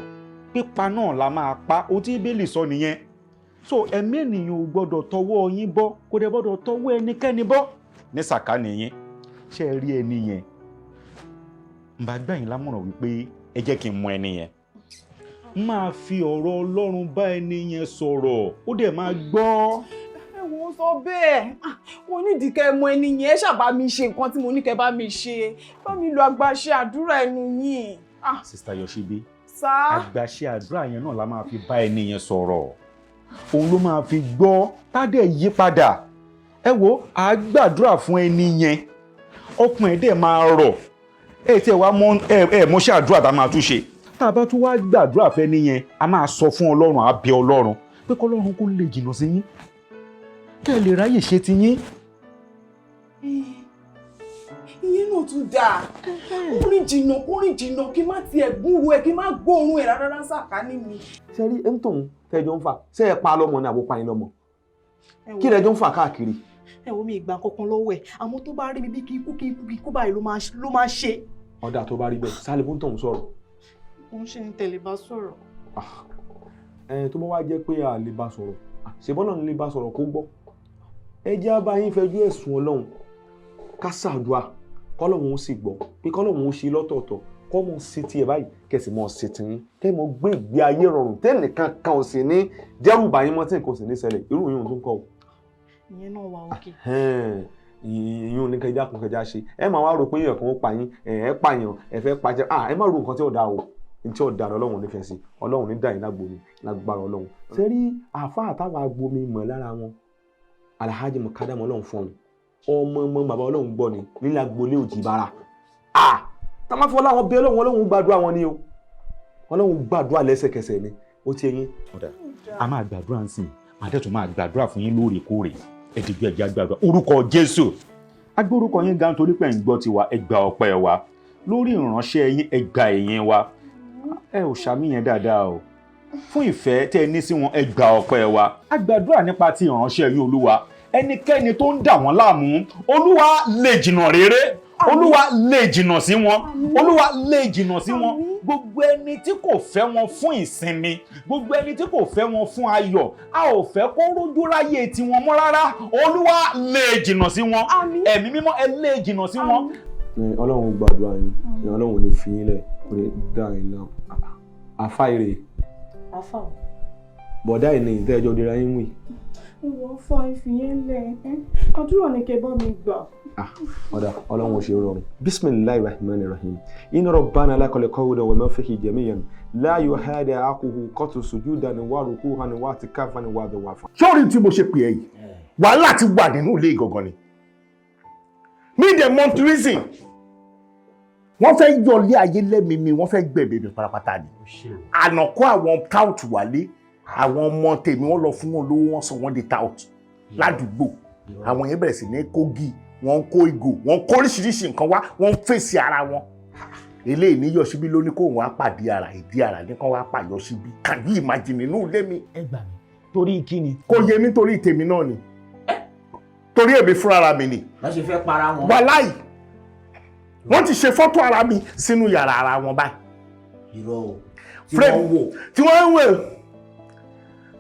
pípa náà la máa pa. Ohun tí Bíbélì sọ nìyẹn. So ẹ̀mí ènìyàn ò gbọ́dọ̀ tọwọ́ yín bọ́, kò dẹ̀ gbọ́dọ̀ tọwọ́ ẹnikẹ́ni bọ́ ní sàkání yín. Ṣé ẹ rí ẹni yẹn, n bá gbà yín lámọ̀ràn wípé ẹ jẹ́ kí n mọ ẹni yẹn, máa fi ọ̀rọ̀ Ọlọ́run bá ẹni yẹn sọ̀rọ̀, ó dẹ̀ máa gbọ́. Ẹ wò ó, sọ bẹ́ẹ̀, mo nídìí kẹ́ ẹ mọ ẹni yẹn. Ẹ ṣàbá mi ṣe nǹkan tí mo ní kẹ́ bá mi ṣe, bá mi lo àgbàṣe àdúrà ẹnu yín. Sister Yoshibi, Sá. àgbàṣe àdúrà yẹn náà la máa fi bá ẹni yẹn sọ̀rọ̀, òun ló máa fi gbọ́, tá dẹ̀ yí padà. Ẹ wo, à á gbàdúrà fún ẹni yẹn, ọkùn ẹ̀ dẹ̀ máa rọ̀. Ẹ tí ẹ wá mọ ẹ ẹ mọṣẹ́ àdúrà tá a máa tún ṣe, tá a bá tún wá gbàdúrà fẹ́ nìyẹn, a máa sọ fún Ọlọ́run, á bẹ Ọlọ́run pé kọ́lọ́run kó lè jìnnà sí yín, kẹ́ ẹ lè ráyè ṣe ti yín. Ìyẹn náà tún dáa. Kó rìn jìnnà, kó rìn jìnnà, kí n má tiẹ̀ gbúròó ẹ̀, kí n má gbóòórùn ẹ̀ rárá sàkání mi. Ṣe rí ẹni tóun tẹjọ ń fà, ṣé ẹ pa lọ́mọ ni àbò pa yín lọ́mọ? Kí lẹjọ ń fà káàkiri? Ẹ wo, mi ìgbà kankan lọ́wọ́ ẹ̀, àmọ́ tó bá rí mi bí kí ikú kí ikú kí ikú báyìí ló máa ṣe. Ọ̀dà, tó bá rí bẹ́ẹ̀, sálẹ̀ fún tóun sọ̀rọ̀. Òun ṣe ń tẹ̀lé bá sọ̀rọ̀. Ẹ tó bá wá jẹ́ pé a lè bá sọ̀rọ̀, ṣèbọ́n náà lè bá sọ̀rọ̀ kó gbọ́. Ẹ jẹ́ á bá yín fẹjú ẹ̀sùn Ọlọ́run, ká ṣàdúà kọ́lọ́run ó sì gbọ́, pé kọ́lọ́run ó ṣe lọ́tọ̀ọ̀tọ̀, kọ́ mọ̀ sí tiẹ̀ báyìí, kẹ̀sì mọ̀ sí tiyín, kẹ́ mọ̀ gbé ìgbé ayé rọrùn tẹ́nìkan kan ò sì ní dẹ́rù bá yín mọ́, tí nǹkan ò sì ní ṣẹlẹ̀. Irú yìí tó ń kọ́ o. Ìyẹn náà wà òkè. Ìyún ní kẹjá kun kẹjá ṣe. Ẹ máa wá rò pé èèyàn kan ó pa yín, ẹ pààyàn, ẹ fẹ́ pàjẹ́. Ẹ má ro nǹkan tí ò dáa o. Ní tí ò dáa ni Ọlọ́run nífẹ̀ẹ́ sí. Ọlọ́run ní dàyín lágbo mi lágbára Ọlọ́run. Ṣé rí àáfàá táwọn agbomi mọ̀ lára wọn, Alhaji Mukadam Ọlọ́run fọ́hùn, ọmọ ọmọ bàbá Ọlọ́run gbọ́ ni nílẹ̀ agboolé òjì bara. Tá má fọlá àwọn bí Ọlọ́run, Ọlọ́run gbàdúrà wọn ni o. Ọlọ́run gbàdúrà lẹ́sẹ̀kẹsẹ̀ ni ó ti ẹyin. A máa gbàdúrà ń sìn, màá dẹ̀ tún máa gbàdúrà fún yín lóòrèkóòrè. Ẹ dìgbò, ẹ̀jẹ̀ gbàdúrà. Orúkọ Jésù, agbórúkọ yín ga nítorí pé ẹ̀ ń gbọ́ tiwa. Ẹ gba ọpẹ́ wa lórí ìránṣẹ́ yín, ẹ gba ìyìn wa. Ẹ ò ṣàmì yẹn dáadáa o. Fún ìfẹ́ tẹ́ ẹ ní sí wọn, ẹ gba ọpẹ́ wa. A gbàdúrà nípa ti ìránṣẹ́ yín, Olúwa. Ẹnikẹ́ni tó ń dà wọ́n láàmú, Olúwa, lè jìnnà rere. Olúwa, lè jìnnà sí wọn. Olúwa, lè jìnnà sí wọn. Gbogbo ẹni tí kò fẹ́ wọn fún ìsinmi, gbogbo ẹni tí kò fẹ́ wọn fún ayọ̀, a ò fẹ́ kó rójú ráyè tiwọn mọ́ rárá, Olúwa, lè jìnnà sí wọn. Ẹ̀mí Mímọ́, ẹ lè jìnnà sí wọn. Ọlọ́run gbàdúrà yín, Ọlọ́run ò ní fi yín lẹ̀, kò ní dá yín náà. Àfa èrè. Àfa o. Bọ̀dá yìí ni ìtẹ́jọ́ dira yín wì. Ìwọ fa ìfìyẹn lẹ̀, àdúrà ni kẹ́ bá mi gbà. Ọ̀dà, Ọlọ́run ò ṣe rọrùn. Bisimilahi rahman rahim. Inna rabbana lakal qawla wa ma fihi jamiyan. La yuhada akuhu qatu sujudan wa rukuhan wa i'tikafan wa dawafa. Ṣé orí tí mo ṣe pè ẹ́ yìí, wàhálà ti wà nínú ilé ìgangan ni. Me the mount reason. Wọ́n fẹ́ yọlé ayé lẹ́mìí mi, wọ́n fẹ́ gbẹ̀mí mi pátápátá ni. Ànàkọ́ àwọn tout wálé, àwọn ọmọ tèmi wọ́n lọ fún wọn lówó, wọ́n sọ wọ́n di tout ládùúgbò. Àwọn yẹn bẹ̀rẹ̀ sí ní kógi, wọ́n kó ìgò, wọ́n kó oríṣiríṣi nǹkan wá, wọ́n ń fèsì ara wọn. Eléyìí ní Yọ̀ṣíbí ló ní kó òun á pàdé ara ìdí ara ní kó wá pa Yọ̀ṣíbí. Can you imagine nínú ilé mi? Ẹ gbà mí, torí kí ni? Kò yé mi, torí tèmi náà ni. Torí èmi fúnra mi ni. Wọ́n ṣe fẹ́ para wọn. Wàláì, wọ́n ti ṣe fọ́tò ara mi sínú yàrá ara wọn báyìí. Irọ́ o. Tí wọ́n ń wò. Tí wọ́n ń wò.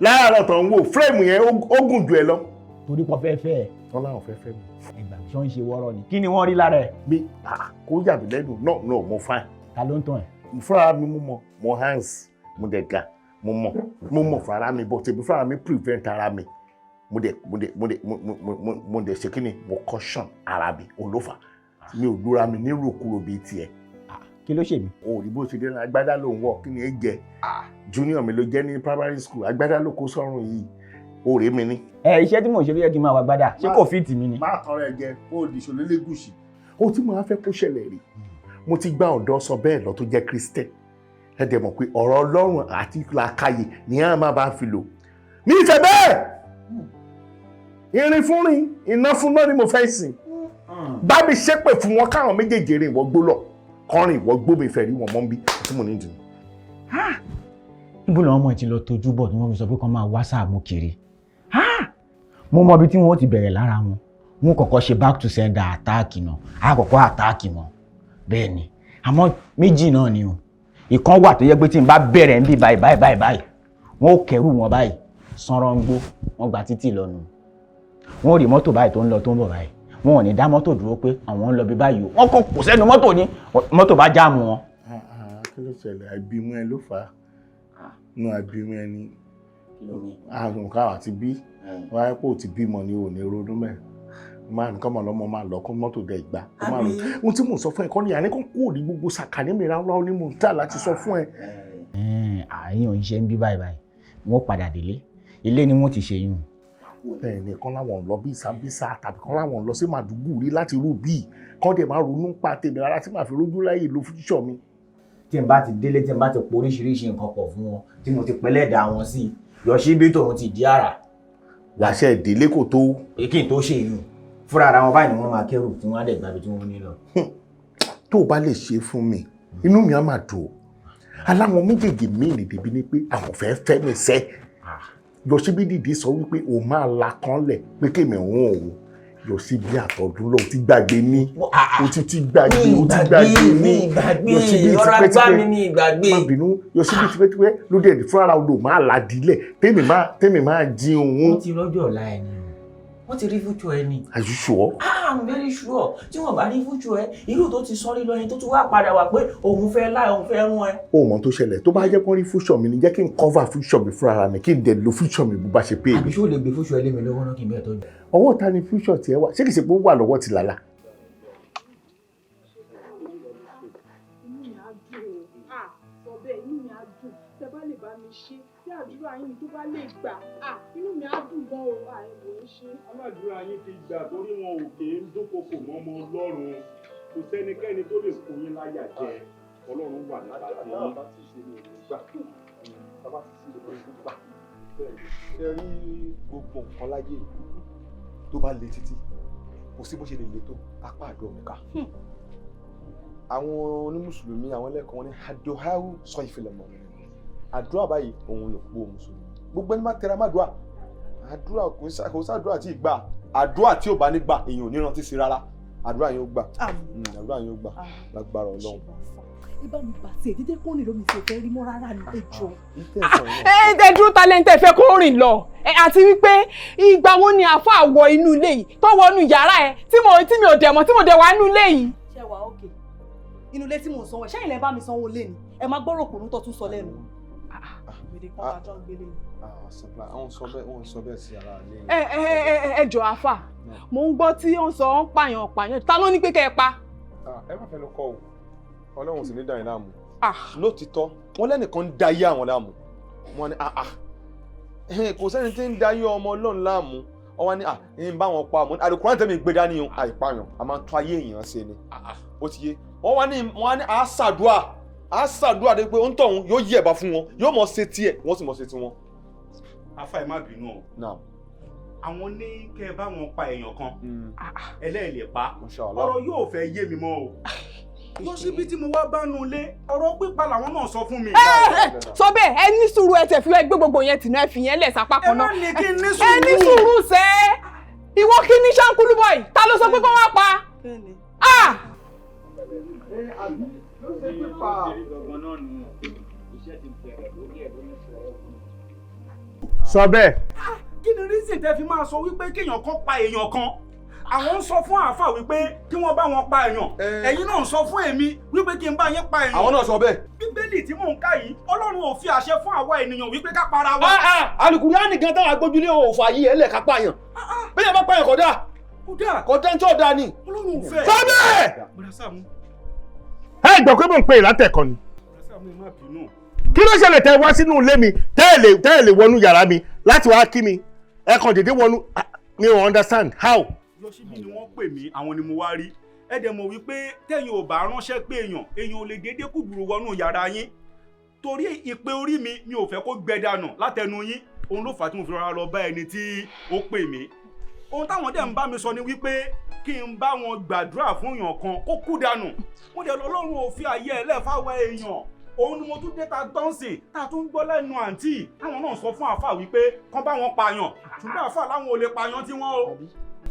Láàárọ̀ tó ń wò, frame yẹn ó gùn jù ẹ lọ. Torí pọ̀ fẹ́ fẹ́ ẹ. Wọ́n láwọn fẹ́ fẹ́ mi. Ẹgbà mi, ṣé wọ́n ń ṣe wọ́rọ́ ni? Kí ni wọ́n rí lára ẹ̀? Mi kò yà mí lẹ́nu, náà náà mo fine. Ta ló ń tàn ẹ́? Fúnra mi mo mọ̀, mo hands, mo dẹ̀ ga, mo mọ̀ fúnra mi, but èmi fúnra mi prevent ara mi. Mo dẹ̀ mo dẹ̀ mo dẹ̀ mo dẹ̀ ṣe kí ni? Mo caution ara mi, olófà. Mi ò lóra mi ní rògbòrò bíi tiẹ̀. Kí ló ṣe mí? O rí bó ṣe dé náà, agbádá ló ń wọ̀, kí ni ẹ jẹ? Junior mi ló jẹ́ ní primary school, agbádá ló kó sọ́run yìí, òré mi ní. Ẹ iṣẹ́ tí mò ń ṣe ló yẹ kí n máa wá gbádà, ṣé kò fíìtì mi ni? Má tọrọ ẹ jẹ, kó o dìṣó lélẹ́gùsì. Ó tí mo á fẹ́ kó ṣẹlẹ̀ rí. Mo ti gba ọ̀dọ́ sọ bẹ́ẹ̀ lọ tó jẹ́ Christian. Ẹ dẹ̀ mọ̀ pé ọ̀rọ̀ Ọlọ́run àti làákàyè ni a máa bá fi lò. Mi ìfẹ́ bẹ́ẹ̀! Irin fún rin, iná fún náà ni mo fẹ́ sìn. Bá mi ṣépè fún wọn káwọn méjèèjì rìn ìwọ gbó lọ, kọrin ìwọ gbó mi fẹ́ rí wọn mọ́ ń bí tí mo ní ìdùnnú. Níbo làwọn ọmọ ti lọ tójú bọ̀ tí wọ́n fi sọ pé kán máa wá Sàámú kiri? Mo mọ ibi tí wọ́n ti bẹ̀rẹ̀ lára wọn. Wọ́n kọ́kọ́ ṣe back to sender attack náà, á kọ́kọ́ attack wọn. Bẹ́ẹ̀ ni, àmọ́ méjì náà ni o. Ìkan wà tó yẹ pé tí n bá bẹ̀rẹ̀ ń bí báyìí báyìí báyìí báyìí, wọ́n ó kẹ́rù wọn báyìí, sanra ń gbó, wọ́n gba títì lọ́nu. Wọ́n rí mọ́tò báyìí tó ń lọ tó ń bọ̀ báyìí. Wọn ò ní dá mọ́tò dúró pé àwọn ń lọ bí báyìí o. Wọ́n kàn kò sẹ́nu mọ́tò ni, mọ́tò bá jáàmù wọn. Kí ló ṣẹlẹ̀? Àìbímọ ẹ ló fà á. Nú àìbímọ ẹ ni àrùn káwà ti bí. Wáyé pé ò ti bímọ ni ò ní ronú mẹ́. Máa nǹkan mọ̀ lọ́mọ máa lọ kó mọ́tò dẹ̀ gbà. Ohun tí mò ń sọ fún ẹ kọ́ ni àní kan kúrò ní gbogbo sàkání mi ráúráú ni mò ń tà láti sọ fún ẹ. Àyàn ń ṣe ń bí báyìí báyìí, wọ́n padà délé, ilé ni wọ́n ti ṣe yún. Bẹ́ẹ̀ ni, kán láwọn lọ bí Sambisa tàbí kán láwọn lọ sí Màdúgùrí láti rú bíi kán dẹ̀ máa ronú pa tèmi rárá tí màá fi rójú láyè lo future mi. Tí n bá ti délé, tí n bá ti po oríṣiríṣi nǹkan pọ̀ fún wọn, tí mo ti pẹ́lẹ́dà wọn sí, Yọ̀ṣíbí tòun ti di àrà. Wàṣẹ ìdílé kò tó. Kí n tó ṣe yún, fúnra ara wọn báyìí ni wọ́n máa kẹ́rù tí wọ́n á dẹ̀ gbàbí tí wọ́n ní lọ. Tó o bá lè ṣe fún mi, inú mi á máa dùn. Aláwọn méjèèjì míì nìdíbi ni pé àwọn fẹ́ fẹ́ mi sẹ́. Yọ̀ṣíbí dìde sọ wípé o máa la kan lẹ̀ pé kémi òun òun. Yọ̀ṣíbí àtọ̀dún lòun ti gbàgbé ní. O ti gbàgbé, o ti gbàgbé ní. Yọ̀ṣíbí tipẹ́tipẹ́. Má bínú, Yọ̀ṣíbí tipẹ́tipẹ́ ló dé fúnra ara odò máa la dílẹ̀ tèmi máa jí òun. Wọ́n ti rọ́jò ọ̀la ẹni o, wọ́n ti rí future ẹni. Are you sure? I'm very sure. Tí wọ́n bá rí future ẹ, irú tó ti sọ́rí lọ yẹn tó tún wá padà wá pé òun fẹ́ láì òun fẹ́ rún ẹ. O mọ̀ tó ṣẹlẹ̀, tó bá jẹ́ kó rí future mi ni, jẹ́ kí n cover future mi fúnra mi, kí n dẹ̀ lo future mi bó bá ṣe pé mi. Àbí ṣó lè gbé future ẹ lé mi lọ́wọ́ náà kí n bẹ́ẹ̀ tọ́jú? Ọwọ́ ta ni future tiẹ̀ wà? Ṣé kìí ṣe pé ó wà lọ́wọ́ ti làlá? Inú mi á dùn o, sọ bẹ́ẹ̀, inú mi á dùn tẹ bá lè bá mi ṣe, tí àdúrà yín tó bá lè gbà, inú mi á dùn gan o, àìwò ń ṣe. Aládùúrà yín ti gbà torí wọn ò kè ń dúnkokò mọ́mọ́ Ọlọ́run, kò sẹ́nikẹ́ni tó lè kó yín láyà jẹ, Ọlọ́run wà nípa tiyín. Ṣe rí gbogbo nǹkan láyé tó bá le títí, kò sí bó ṣe lè le tó, apá àdó òmìnira. Àwọn onímùsùlùmí, àwọn ẹlẹ́kọ̀ọ́ wọn ní adoharu sọ ìfilẹ̀ mọ̀ mi, àdúrà báyìí òun ló pọ̀ mùsùlùmí. Gbogbo ẹni máa tẹra má dùà, àdúrà kò sàdúrà tí ì gbà, àdúrà tí ò bá ní gbà èèyàn ò ní rántí sí rárá, àdúrà yẹn ó gbà, àdúrà yẹn ó gbà lágbára Ọlọ́run. Ẹ bá mi bà tiẹ̀ dídé kó rìn lómi tí ò fẹ́ rí mọ́ rárá ni, ẹ jọ. Ẹ ẹ dúró, talẹ́ńtẹ̀ fẹ́ kó rìn lọ. Àti wípé ìgbà wo ni àáfàá wọ inú ilé yìí tó wọnú yàrá ẹ tí mi ò dẹ̀ mọ̀, tí mo dẹ̀ wá inú ilé yìí? Ṣé Wà ókè inú ilé tí mò ń sanwó ẹ, ṣẹ́yìn lẹ́ bá mi sanwó lé ni? Ẹ máa gbọ́rọ̀ òpònú tó tún sọ lẹ́nu. Gbèdé kan lájọ ń gbélé ni. Supply àwọn sọ bẹ́ẹ̀, wọ́n sọ bẹ́ẹ̀ sí ara ilé. Ẹ ẹ ẹ ẹ ẹ jọ, àfà, mò ń gbọ́ tí ó ń sọ, ó ń pààyàn pààyàn. Ta ló ní pé kẹ́ ẹ pa? Ẹ má fẹ́ lọ kọ́ o, Ọlọ́run sì ní dàn yín láàmú. Lótìtọ́, wọ́n lẹ́nìkan ń da ayé àwọn láàmú. Wọ́n ní, ah ah, kò sẹ́ni tí ń da ayé ọmọ Ọlọ́run láàmú. Wọ́n wá ní, ah, ń bá wọn pa àmọ́ Àlùkùránì tẹ́mi gbé dání o, àìpáyàn, a máa ń tún ayé èèyàn ṣe ni. Ó ti yé. Wọ́n wá ní àṣàdúà àṣàdúà dé pé ó ń tọ̀hún yóò yí ẹ̀bá fún wọn, yóò mọ̀ ṣe tiẹ̀, wọ́n sì mọ̀ ṣe tiwọn. Afa, ẹ má bínú o. Àwọn ní kẹ́ ẹ bá wọn pa èèyàn kan, ẹlẹ́ẹ̀lẹ̀ pa. Ọ̀rọ̀ yóò fẹ́ yé mi mọ́ o. Lọ síbi tí mo wá bá nu ilé, ọ̀rọ̀ pípa làwọn náà sọ fún mi. Ẹ sọ bẹ́ẹ̀, ẹ ní sùúrù, ẹ tẹ̀ fi ẹ gbé gbogbo yẹn tì náà, ẹ fi yẹn lẹ̀ sápá kan náà. Ẹ má ní kí n ní Ẹ ní sùúrù sẹ́. Ìwọ kí ní ṣáńkúlú bọ̀ yìí, ta ló sọ pé kó wá pa? Ah! Àbí ló ṣe pípa. Sọ bẹ́ẹ̀. Kí ni reason tẹ́ fi máa sọ wípé kéèyàn kan pa èèyàn kan? Àwọn ń sọ fún àáfà wípé kí wọ́n bá wọn pa èèyàn, ẹ̀yin náà ń sọ fún èmi wípé kí n bá yín pa èèyàn. Àwọn náà sọ bẹ́ẹ̀. Bíbélì tí mò ń kà yìí, Ọlọ́run ò fi àṣẹ fún àwa ènìyàn wípé ká para wa. Àlùkùránì gan táwọn agbójúlé ò fà yí ẹ lẹ̀ ká pààyàn. Bẹ́ẹ̀ bá pààyàn, kódà kódà tí ò dáa ni. Ọlọ́run ò fẹ́. Sọ bẹ́ẹ̀. Bùrọ̀dá Sàámú. Ẹ gbọ́ pé mò ń pè é látẹ̀kọ́ ni. Bùrọ̀dá Sàámú, ẹ má bínú. Kí ló ṣẹlẹ̀ tẹ́ wá sínú ilé mi, tẹ́ ẹ lè wọnú yàrá mi láti wá kí mi? Ẹ kàn dédé wọnú. Ah, mi ò understand how. Lọ síbí ni wọ́n pè mí, àwọn ni mo wá rí. Ẹ dẹ̀ mọ̀ wípé tẹ̀yin ò bá ránṣẹ́ pé èèyàn, èèyàn ò lè dédé kúgbùrú wọnú yàrá yín, torí ìpè orí mi, mi ò fẹ́ kó gbẹ dànù látẹnu yín. Òun ló fà á tí mo fi rọra lọ bá ẹni tí ó pè mí. Ohun táwọn dẹ̀ ń bá mi sọ ni wípé kí n bá wọn gbàdúrà fún èèyàn kan kó kú dànù. Mo dẹ̀ lọ, Ọlọ́run ò fi àyè ẹ̀ lẹ́ẹ̀fáwọ́ èèyàn. Òun ni mo tún dé ta tọ́ǹsì tá a tún gbọ́ lẹ́nu àǹtí, táwọn náà sọ fún àáfà wípé kán bá wọn pààyàn, ṣùgbọ́n àáfà láwọn ò lè pààyàn tí wọ́n o.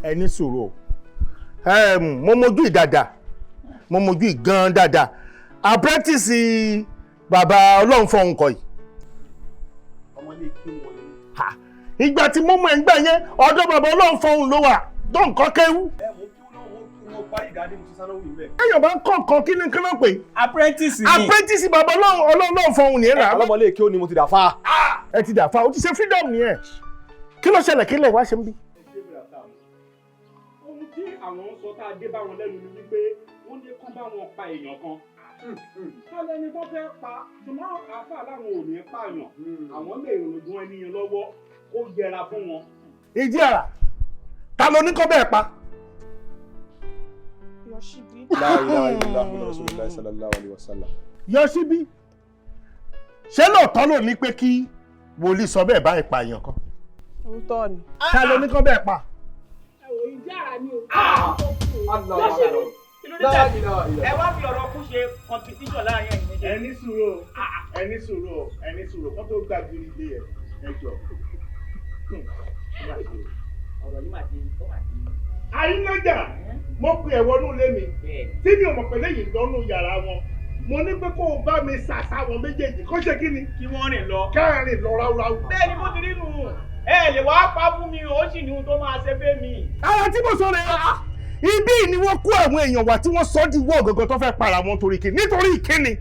Ẹ ní sùúrù o. Mo mojú ìdàdà, mo mojú ìgan dáadáa. Apprentice bàbá Ọlọ́run fọhùn kọ yìí. Ọmọlé kí wọn ni. Ìgbà tí mo mọ ẹ̀ ń gbà yẹn, ọ̀dọ̀ bàbá Ọlọ́run fọhùn ló wà tó nǹkan kéwú. Ẹ mú kí wọ́n wọ́n parí ìdádé, mo ṣe sáná wù mí. Èèyàn bá ń kọ́ nǹkan, kí ni kí ló pè? Apprentice ni. Apprentice bàbá Ọlọ́run fọhùn nìyẹn rà. Ọlọ́mọlé kí ó ní mo ti dà fa. Ẹ ti dà fa, o ti ṣe freedom nìyẹn. Kí ló ṣẹlẹ̀? Kí lẹ̀ wá ṣe ń bí? Ohun tí àwọn ń sọ tá a dé bá wọn lẹ́nu ni wípé wọ́n ní kán bá wọn pa èèyàn kan. Kálẹ̀ ni wọ́n fẹ́ pa, ṣùgbọ́n àáfà láwọn ò ní pààyàn, àwọn lè rògùn ẹni yẹn lọ́wọ́ kó yẹra fún wọn. Ìdí àrà, ta ló ní kọ́ bẹ́ẹ̀ pa? Yọ̀ṣíbí. La ilaha illallah Muhammadu Rasulullah sallallahu alaihi wasallam. Yọ̀ṣíbí, ṣé lóòótọ́ ló ní pé kí wòlíì sọ bẹ́ẹ̀ báyìí pa èèyàn kan? Òótọ́ ni. Ta ló ní kọ́ bẹ́ẹ̀ pa? Ẹ wò, ìdí àrà ni o. Yọ̀ṣíbí. Ẹ wá fi ọ̀rọ̀ kú ṣe competition láàrin ẹ̀yin méjèèjì. Ẹ ní sùúrù o, ẹ ní sùúrù o, ẹ ní sùúrù kó tó gbàgìrì ilé ẹ, ẹ jọ. Ọ̀rọ̀ yìí mà ti ó mà ti. Àyínájà, mo pe ẹ̀ wọnú ilé mi tí mi ò mọ̀ pé lẹ́yìn lọ́nù yàrá wọn. Mo ní pé kó o bá mi ṣàṣà wọn méjèèjì kó ṣe kí ni. Kí wọ́n rìn lọ. Káàrin lọ ráúráú. Bẹ́ẹ̀ ni, bó ti rí nù. Ẹ lè wá pa fún mi, ó sì ní ohun tó máa ṣe fẹ́ mi. Ara tí mo sọ rẹ̀, ibi ni wọ́n kó àwọn èèyàn wá tí wọ́n sọ di wọ́ ọ̀gọ̀gọ̀ tó fẹ́ para wọn torí kí, nítorí ìkíni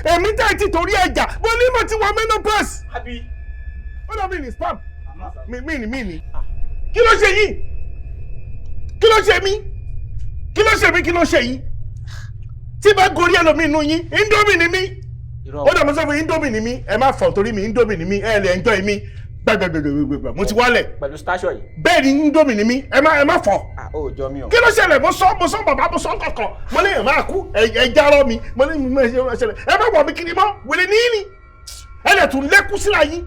èmi tẹ́ ti torí ẹja. Mo ní mo ti wọ menopause. Àbí. Ó dàbí ní spam mi ní mi ní. Kí ló ṣe yìí? Kí ló ṣe mí? Kí ló ṣe mí? Kí ló ṣe yìí tí bá gorí ẹlòmíì nù yín? Indomie ni mí. Ó dàbí sọ fún indomie ni mí. Ẹ má fọ̀ torí mi, indomie ni mí. Ẹ lè enjoy mi gbẹgbẹgbẹgbẹgbẹ, mo ti wálẹ̀. Pẹ̀lú station yìí. Bẹ́ẹ̀ ni, indomie ni mí. Ẹ má fọ̀. Ó jọ mí o. Kí ló ṣẹlẹ̀? Mo sọ bàbá, mo sọ kankan, mo ní ẹ̀ máa kú, ẹ járọ mi. Mo ní mo ṣe ṣẹlẹ̀, ẹ má wọ̀ mí kiri mọ́. Wèrè ní ní ẹ lè tún lẹ́kú síra yín.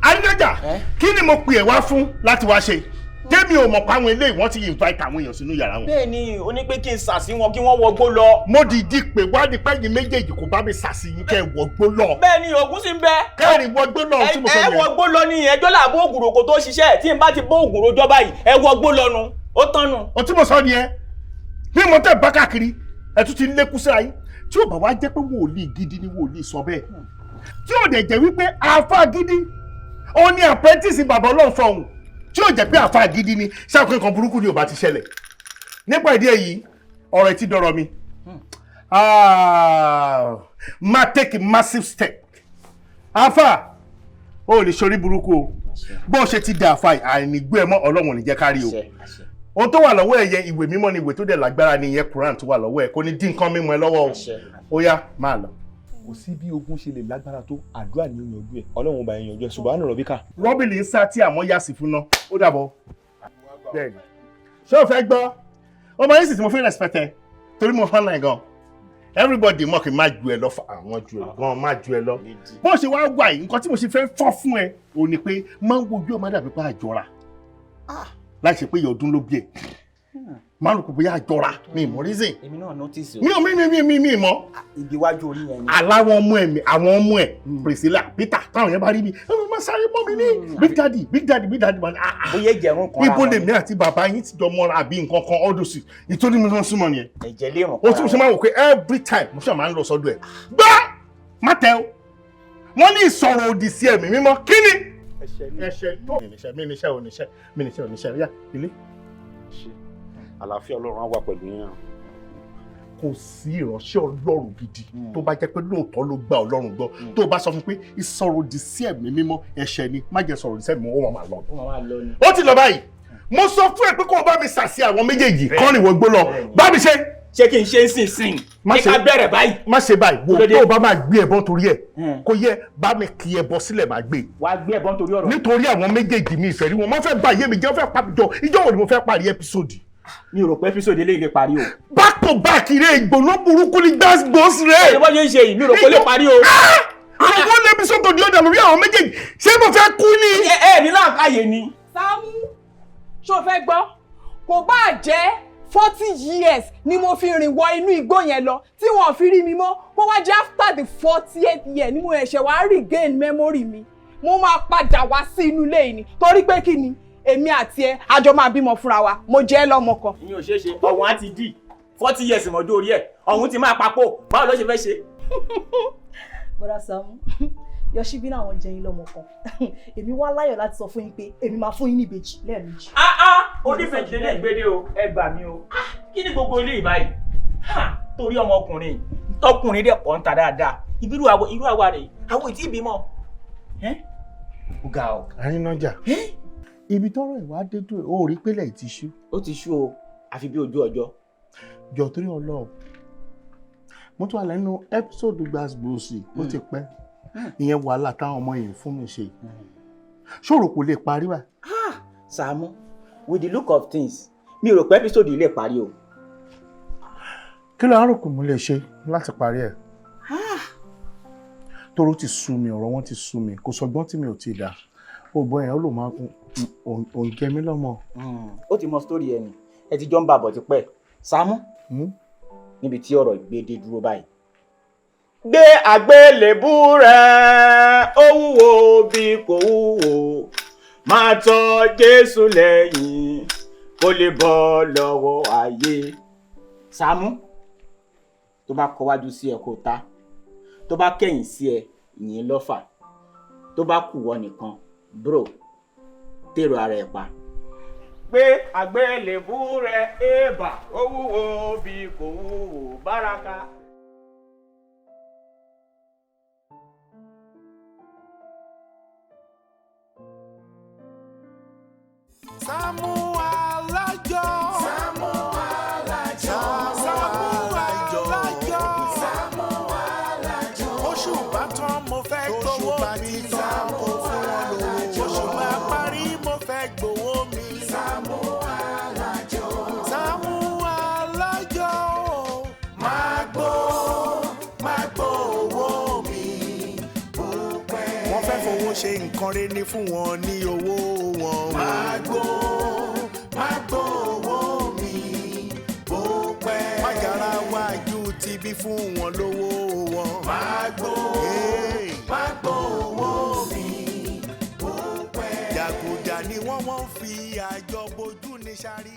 Adídájà, kí ni mo pè ẹ́ wá fún láti wá ṣe tẹ́mi ò mọ̀ pé àwọn eléyìí wọ́n ti invite àwọn èèyàn sínú yàrá wọn? Bẹ́ẹ̀ ni, ó ní pé kí n sàsí wọn kí wọ́n wọgbó lọ. Mo dìídì pé wá ní pẹ́yìn méjèèjì kò bá mi sàsí yín kẹ́ ẹ wọgbó lọ. Bẹ́ẹ̀ ni, ògùn sì ń bẹ. Kẹ́rin wọgbó lọ tí mo sọ ẹ yẹn. Wọgbó lọ ní ẹjọ́ làbó ògùrò kò tó ṣiṣẹ́. Tí n bá ti bó ògùrò jọ báyìí, ẹ wọgbó lọ nu, ó tán nu. O tí mo sọ nìyẹn. Bí mo tẹ̀ bá káàkiri, ẹ tún ti ń lékún síra yín. Tí ò bá wá jẹ́ pé wòlíì gidi ni wòlíì sọ bẹ́ẹ̀, tí ò dẹ̀ jẹ́ wípé àáfàá gidi ó ní apprentice bàbá Ọlọ́run fọ̀hún, tí ò jẹ́ pé àáfàá gidi ni, ṣàkóso nǹkan burúkú ni ò bá ti ṣẹlẹ̀. Nípa ìdí èyí, Ọ̀rọ̀ ẹ̀ ti dọ̀rọ̀ mi. Máa take a massive step. Afa, o lè ṣorí burúkú o. Bó ṣe ti dà àfa àìnígbé ẹ mọ́, Ọlọ́run ò ní jẹ́ ká rí o. Ohun tó wà lọ́wọ́ ẹ yẹn, ìwé mímọ́ ni, ìwé tó dẹ̀ lágbára ni ìyẹn, Quran tó wà lọ́wọ́ ẹ, kò ní dín nǹkan mímọ́ ẹ lọ́wọ́ o. Ó yá, máa lọ. Kò sí bí ogun ṣe lè lágbára tó, àdúrà ni ó yanjú ẹ. Ọlọ́run ọba yẹn yanjú ẹ. Subhana rabbika. Rọ́bìlì ń sá tí àmọ́ yá sí fún ná. Ó dàbọ̀. Bẹ́ẹ̀ni, ṣé o fẹ́ gbọ́? Ọmọ yìí sì tí mo fi respect ẹ torí mo fọ́nà ẹ̀ gan. Everybody mọ̀ kí n má ju ẹ lọ, àwọn ju ẹ gan, má ju ẹ lọ. Bó ṣe wá wà yìí, nǹkan tí mo ṣe fẹ́ fọ́ fún ẹ ò ní pé máa ń wojú ẹ, má dàbí pé àjọra, láì ṣe pé ìyá ọdún ló bí ẹ, máa ń rò pé bóyá àjọra mi ìmọ̀ reason. Èmi náà notice o. Mi ò mi mọ̀. Ibi iwájú orí yẹn ni. Aláwọ̀ ọmọ ẹ̀ mi, àwọn ọmọ ẹ̀, Priscilla, Peter, táwọn yẹn bá rí mi, ẹ máa sáré mọ́ mi ní big daddy, big daddy, big daddy. Ah, ah. Bóyá ìjẹ̀rún kan ra Ibo wọn. lèmi àti bàbá yín ti jọ mọ́ra àbí nǹkan kan ọdún sí ìtòrí mi ló ń súnmọ́ nìyẹn. Ẹ̀jẹ̀ lè ràn. O tún ṣe máa wò pé every time mo ṣe máa ń lọ sọ́dọ̀ ẹ̀. Gbá má tẹ o, wọ́n ní ìsọ̀rọ̀ òdì sí ẹ̀mí mímọ́, kí ni? Ẹ̀ṣẹ̀ tó mi níṣẹ́ oníṣẹ́ mi níṣẹ́ oníṣẹ́ yá ilé. Àlàáfíà Ọlọ́run á wà pẹ̀lú yín. Kò sí ìránṣẹ́ Ọlọ́run gidi tó bá jẹ́ pé lóòótọ́ ló gba Ọlọ́run gbọ́, tó bá sọ fún pé ìsọ̀rọ̀ òdì sí ẹ̀mí mímọ́ ẹ̀ṣẹ̀ ni, má jẹ́ sọ̀rọ̀ òdì sí ẹ̀mí mímọ́, ó máa lọ. Ó máa lọ ni. Ó ti lọ báyìí. Mo sọ fún ẹ pé kó o bá mi sàsí àwọn méjèèjì kọ́ ni wọ́n gbó lọ bá mi ṣe. Ṣé kí n ṣe ń sìn sìn? Má Ṣé ká bẹ̀rẹ̀ báyìí? Má ṣe báyìí, wo. Kí ló dé? Tó o bá máa gbé ẹbọ torí ẹ, kò yẹ bá mi kí ẹbọ sílẹ̀, máa gbé. Wàá gbé ẹbọ nítorí ọ̀rọ̀. Nítorí àwọn méjèèjì, mi ìfẹ́ rí wọn, wọ́n fẹ́ bà ayé mi jẹ́, wọ́n fẹ́ pa mi jọ. Ìjọ́ wo ni mo fẹ́ parí episode? Mi ò rò pé episode eléyìí lè parí o. Back to back ire ìgbóná burúkú ni gbàgbós rẹ̀. Ṣé bọ́ ṣe ń ṣe yìí, mi ò rò pé ó lè parí o. Àwọn one episode to the other lórí àwọn méjèèjì, ṣé mo fẹ́ kú ni? Ẹ ẹ ní làákàyè ni. Sàámú, ṣó fẹ́ gbọ́? Kò bá jẹ́ 40 years ni mo fi rìn wọ inú igbó yẹn lọ tí wọn fi rí mi mọ́, kó wá jẹ́ after the 40th year ni mo ẹ̀ṣẹ̀ wá regain memory mi, mo máa padà wá sí inú ilé yìí ni. Torí pé kí ni, èmi àti ẹ a jọ máa bímọ fúnra wa, mo jẹ́ lọ́mọ kan. Ìyẹn ò ṣeé ṣe. Ọ̀hún á ti dì 40 years mọ́jọ́ orí ẹ̀, ọ̀hún ti máa papò. Báwo ló ṣe fẹ́ ṣe? Bọ́dà Sàámú, Yọ̀ṣíbí làwọn jẹ yín lọ́mọ kan. Èmi wá láyọ̀ láti sọ fún yín pé èmi máa fún yín ní ìbejì lẹ́ẹ̀mejì. Ah ah, oníbejì lè gbédè o, ẹ gbà mí o. Ah, kí ni gbogbo ilé ìbáyìí? Ha, torí ọmọkùnrin tọkùnrin dẹ̀ pọ̀ ń ta dáadáa, irú àwa rèé, àwọn ìtì ìbímọ. Ó ga o. Àrínájà, ibi tọ́rọ̀ ìwà dé dúró, ó rí pélé ti ṣú. Ó ti ṣú o, àfi bí ojú ọjọ́. Jọ, torí Ọlọ́run, mo tún wà lẹ́nu episode gbàgbọ́sì, ó ti pẹ́. Ìyẹn wàhálà táwọn ọmọ yìí fún mi ṣe, ṣòro kò lè parí wa. Sàámú, with the look of things, mi ò rò pé episode yìí lè parí o. Kí ló àròkù mo lè ṣe láti parí ẹ̀? Tóró ti sú mi, ọ̀rọ̀ wọn ti sú mi, kò sọgbọ́n tí mi ò ti dà. Ó gbọ́ yẹn, ó lò máa òun jẹ mí lọ́mọ. Ó ti mọ story ẹ ni, ẹ ti jọ ń bàbọ̀ tipẹ́. Sàámú, níbi tí ọ̀rọ̀ ìgbéde dúró báyìí, gbé àgbélébú rẹ̀, ó wúwo bí kò wúwo, máa tọ̀ Jésù lẹ́yìn kó lè bọ́ lọ́wọ́ ayé. Sàámú, tó bá kọwájú sí ẹ kó ta, tó bá kẹ̀yìn sí ẹ ìyẹn lọ́fà, tó bá kù wọ́ nìkan, bro, tèrò ara ẹ̀ pa. Gbé àgbélébú rẹ̀, èèbà, ó wúwo bí kò wúwo, báraka. Sàámú Alájọ. Sàámú Alájọ. Sàámú Alájọ. Sàámú Alájọ. Oṣù bá tán, mo fẹ́ gbowó mi. Sàámú Alájọ. Oṣù bá parí, mo fẹ́ gbowó mi. Sàámú Alájọ. Sàámú Alájọ. Máa gbó, máa gbó owó mi. Wọ́n fẹ́ fowó ṣe nǹkan rẹ̀ ní fún wọn ní owó wọn. Máa gbó, máa gbó owó mi bó pẹ́. Májàra wájú ti bí fún wọn lówó wọn. Máa gbó, máa gbó owó mi bó pẹ́. Jàgùjà ni wọ́n fi àjọ bojú ní sáré.